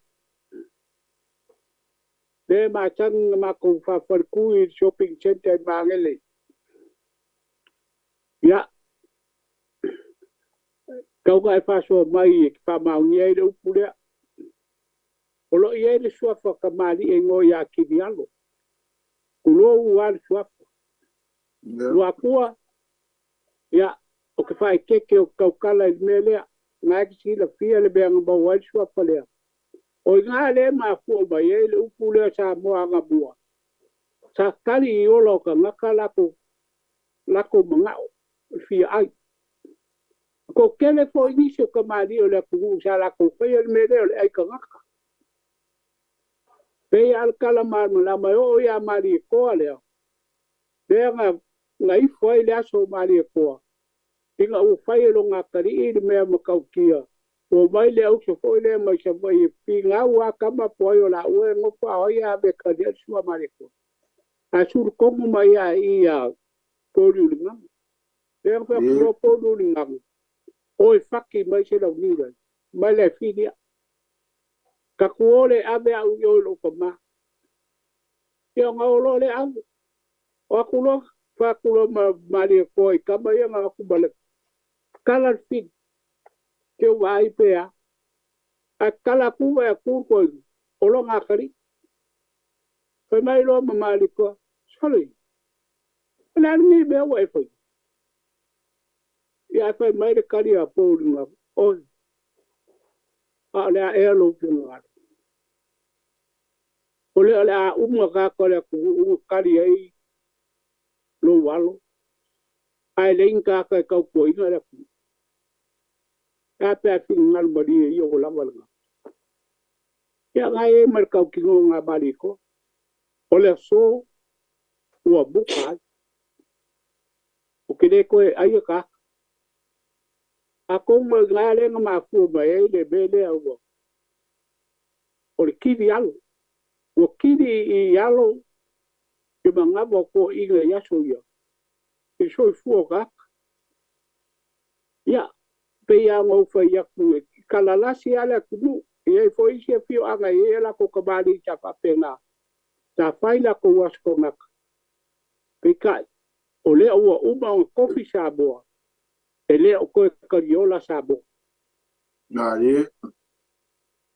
lea e masani ona matou faafaletui i le shopping centre i Magele. Ia, tau na e faasoa mai e te faamaonia ai le upu lea. O lo o i ai le suafa tamalii e igoa ia Kinialo. Tulou lava le suafa. Luatua, ia, o te faaeteete ou te tautala i le mea lea, na e te silafia le mea na maua ai le suafa lea. O i ina lea e mafua mai ai le upu lea Samoa Anamua, sa tali i ola o tagata latou manao e fia ai. E toatele foi nisi o tamalii o le atunuu sa latou faia le mea lea o le ai tagata. Pei lava o le tala malamalama e oo ia Malietoa lea, lea na ifo ai le aso o Malietoa, ina ua fai e lona atalii le mea matautia, ua omai le auso foi lea mai Savaii e finau lava tama po o ai o laua e nofo a o ai e ave e tali ai le sua a Malietoa. Ae sulu tonu mai lava i i ia Pouliuligaga. Lea na fai atu loa Pouliuligaga, o e faki mai se launiu lai, mai le fili au. Tatou o lea e ave au i o i lou tama. Ia ona o loa lea ave. O atu loa, fai atu loa ma Malietoa i tama ia na o atu ma le tala le fili. Te ou vaai pe a. Ae tatala atu vaai atu le toeaina, o lona atalii. Fai mai loa ma Malietoa, Sole, o le a lenei mea ua e faia? Ia ae fai mai le tali a Pouligaga, Oi, a o le a ea lou finagalo? O lea o le a uma tagata o le atunuu na tali ai lou alo, ae leai ni tagata e tautuaina le atunuu. E a pe a finagalo malie ia ua lava lena. Ia na i ai ma le tautinoga a Malietoa, o le aso ua muta ai. Ou te le toe aia tagata. A tou mau ina lea na mafua mai ai le mea lea ua o le kili alo. Ua kili i alo i manava o toeaiina i aso ia, i soifua o tagata. Ia, pei lava ona ou fai atu e kalalasi lava le atunuu, e i ai foi isi afioaga e i ai a latou tamalii sa faapena, sa fai latou aso tagata. Peitai, o lea ua uma ona tofi Samoa, e le o toe taliola Samoa.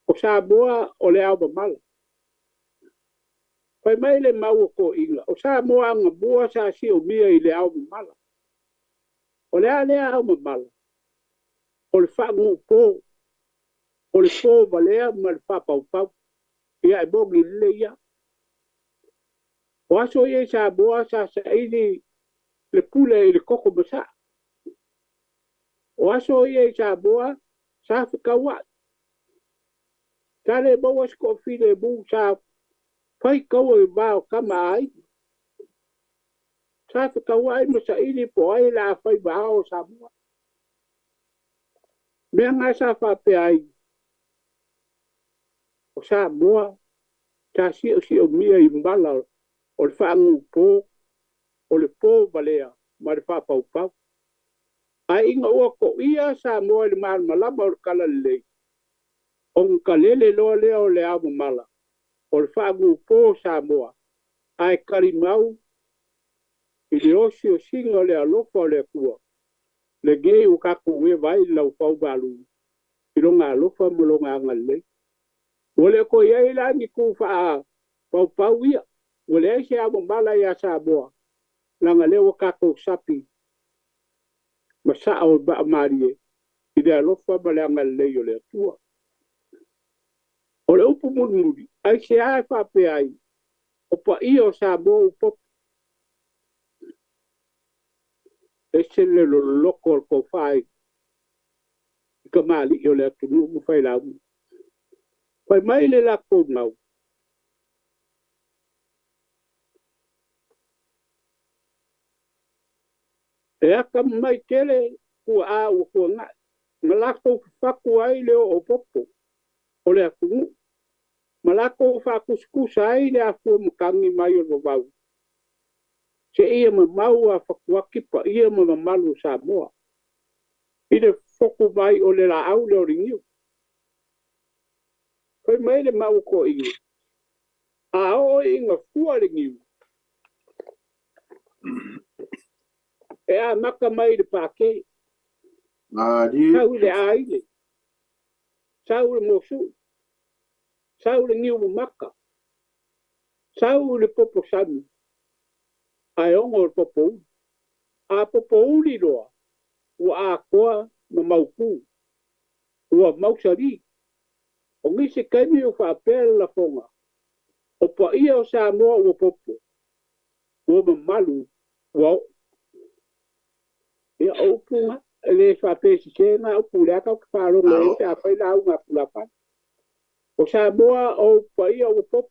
O Samoa o le ao mamala. Fai mai le mau o toeaiina, o Samoa anamua sa siomia i le ao mamala. O le a lea ao mamala? O le faanuupo, o le po valea ma le faapaupau. Ia e moni lelei ia. O aso ia i Samoa sa saili le pule i le koko masaa. O aso ia i Samoa sa fekauai. Sa le maua se toafilemu sa fai taua i va o tama a aiga. Sa fekauai ma saili po o ai o le a fai ma ao o Samoa. Mea na sa faapea ai, o Samoa sa siosiomia i mala o le faagupo, o le po valea ma le faapaupau. Ae ina ua toia Samoa i le malamalama o le talalelei, Ona kalele loa lea o le ao mamala o le faagupo o Samoa ae talimau i le osiosiga o le alofa o le Atua lenei ua tatou eva ai i le laufau malu i lona alofa ma lona agalelei. Ua le toe i ai la ni tu faapaupau ia, ua leai se ao mamala ia Samoa, leaga lea ua tatou sapi ma sao i vaa malie i le alofa ma le agalelei o le Atua. O le upu mulimuli, aisea e faapea ai, o paia o Samoa ua popo. Ese le loloko o le tofa i kamali'i o le atunuu ma failauga. Fai mai le latou mau, e atamamai tele tuaa ua tuanai, ma latou fafatu ai le oopopo o le atunuu, ma latou faatusatusa ai le afua matagi mai o le vavau, seia mamau a fatuati paia ma mamalu o Samoa, i le fotu mai o le laau lea o le niu. Fai mai le mau a toeaiina, a oo ina fua le niu, e amata mai i le Pake, sau i le Aile, sau i le Mosui, sau i le niu mamata, sau i le popo sami, ae ono le popouli. A popouli loa, ua atoa ma mautu, ua mausali. O nisi taimi ua faapea le lafoga, o paia o Samoa ua popo, ua mamalu, ua oo. Ia, o upu na, e le faapea sese na upu, lea tatou te faalogo ai pe a fai lauga a tulafale. O Samoa o ou paia ua popo,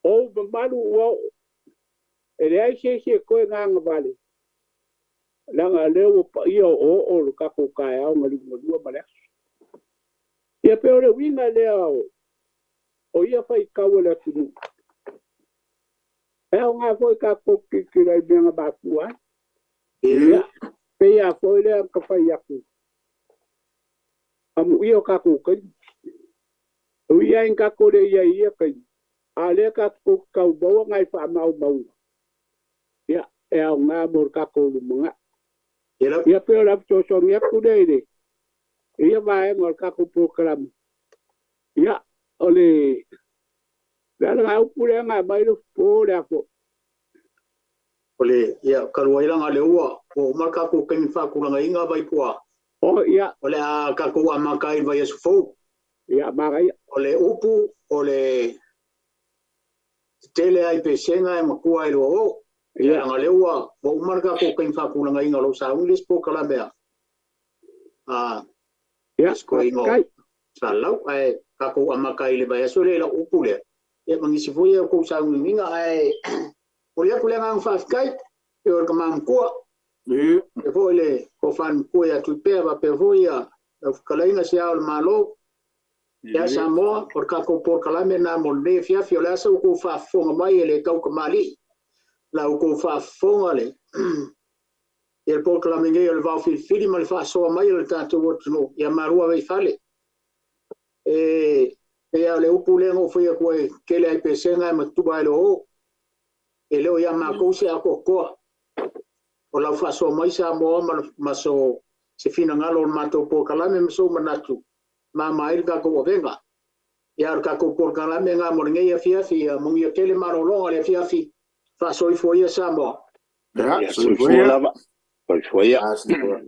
o ou mamalu ua oo. E leai se isi e toe gagavale, leaga o lea ua paia oooo le tatou taeao na liugalua ma le aso. Ia pei o le uiga lea o ia faitau a le atunuu. E aoga foi tatou tilotilo i mea na mafua ai. Ia, pei lava foi lea na fai atu, amuia o tatou taimi. E ui lava ina tatou le i ai i ia taimi, a o lea tatou te tau maua nai faamaumauga, ia, e aoga mo le tatou lumanai. Ia, pei o le fesoasoani atu lea i le ia vaega o le tatou polokalame. Ia, o le ala upu lea na aumai le po le afo.
O le, ia, kaluailanga le ua, o uma tatou taimi faakulagaina vai pua.
O, ia.
O le a tatou amata ai i le vaiaso fou.
Ia, manaia.
O le upu, o le tetele ai pesega e matua i lua o. Ia, langa le ua, ua uma le tatou taimi faakulagaina o lou sauni le isi polokalame a.
Ia,
faafetai. Sa lau, ae tatou amata ai i le vaiaso lea i lau upu lea. Ia, ma nisi foi o kou sauniuniga, ae momoli atu le agaga faafetai e o le tama matua. E foi le tofa matua ia Tuipea faapea foi ia lau fetalaiga se Ao o le Malo. Ia Samoa, o le tatou polokalame lena mo lenei afiafi. O le a sa outou faafofoga mai e le tautamalii. La outou faafofoga le ia le polokalame nei o le vaofilifili ma le faasoa mai o le tatou atunuu ia malu ave i fale. E pei lava o le upu lea na ou fai atu ai, tele ai pesega e matua ai le oo. E le o ia matou se atoatoa. O lau faasoa mai Samoa ma so se finagalo o le matou polokalame ma sou manatu, mama ai le tatou avega. Ia o le tatou polokalame ngā mo lenei afiafi, ia manuia tele malologa o le afiafi, faasoifua ia Samoa.
Ia,
soifua lava. Soifua ia.
Soifua.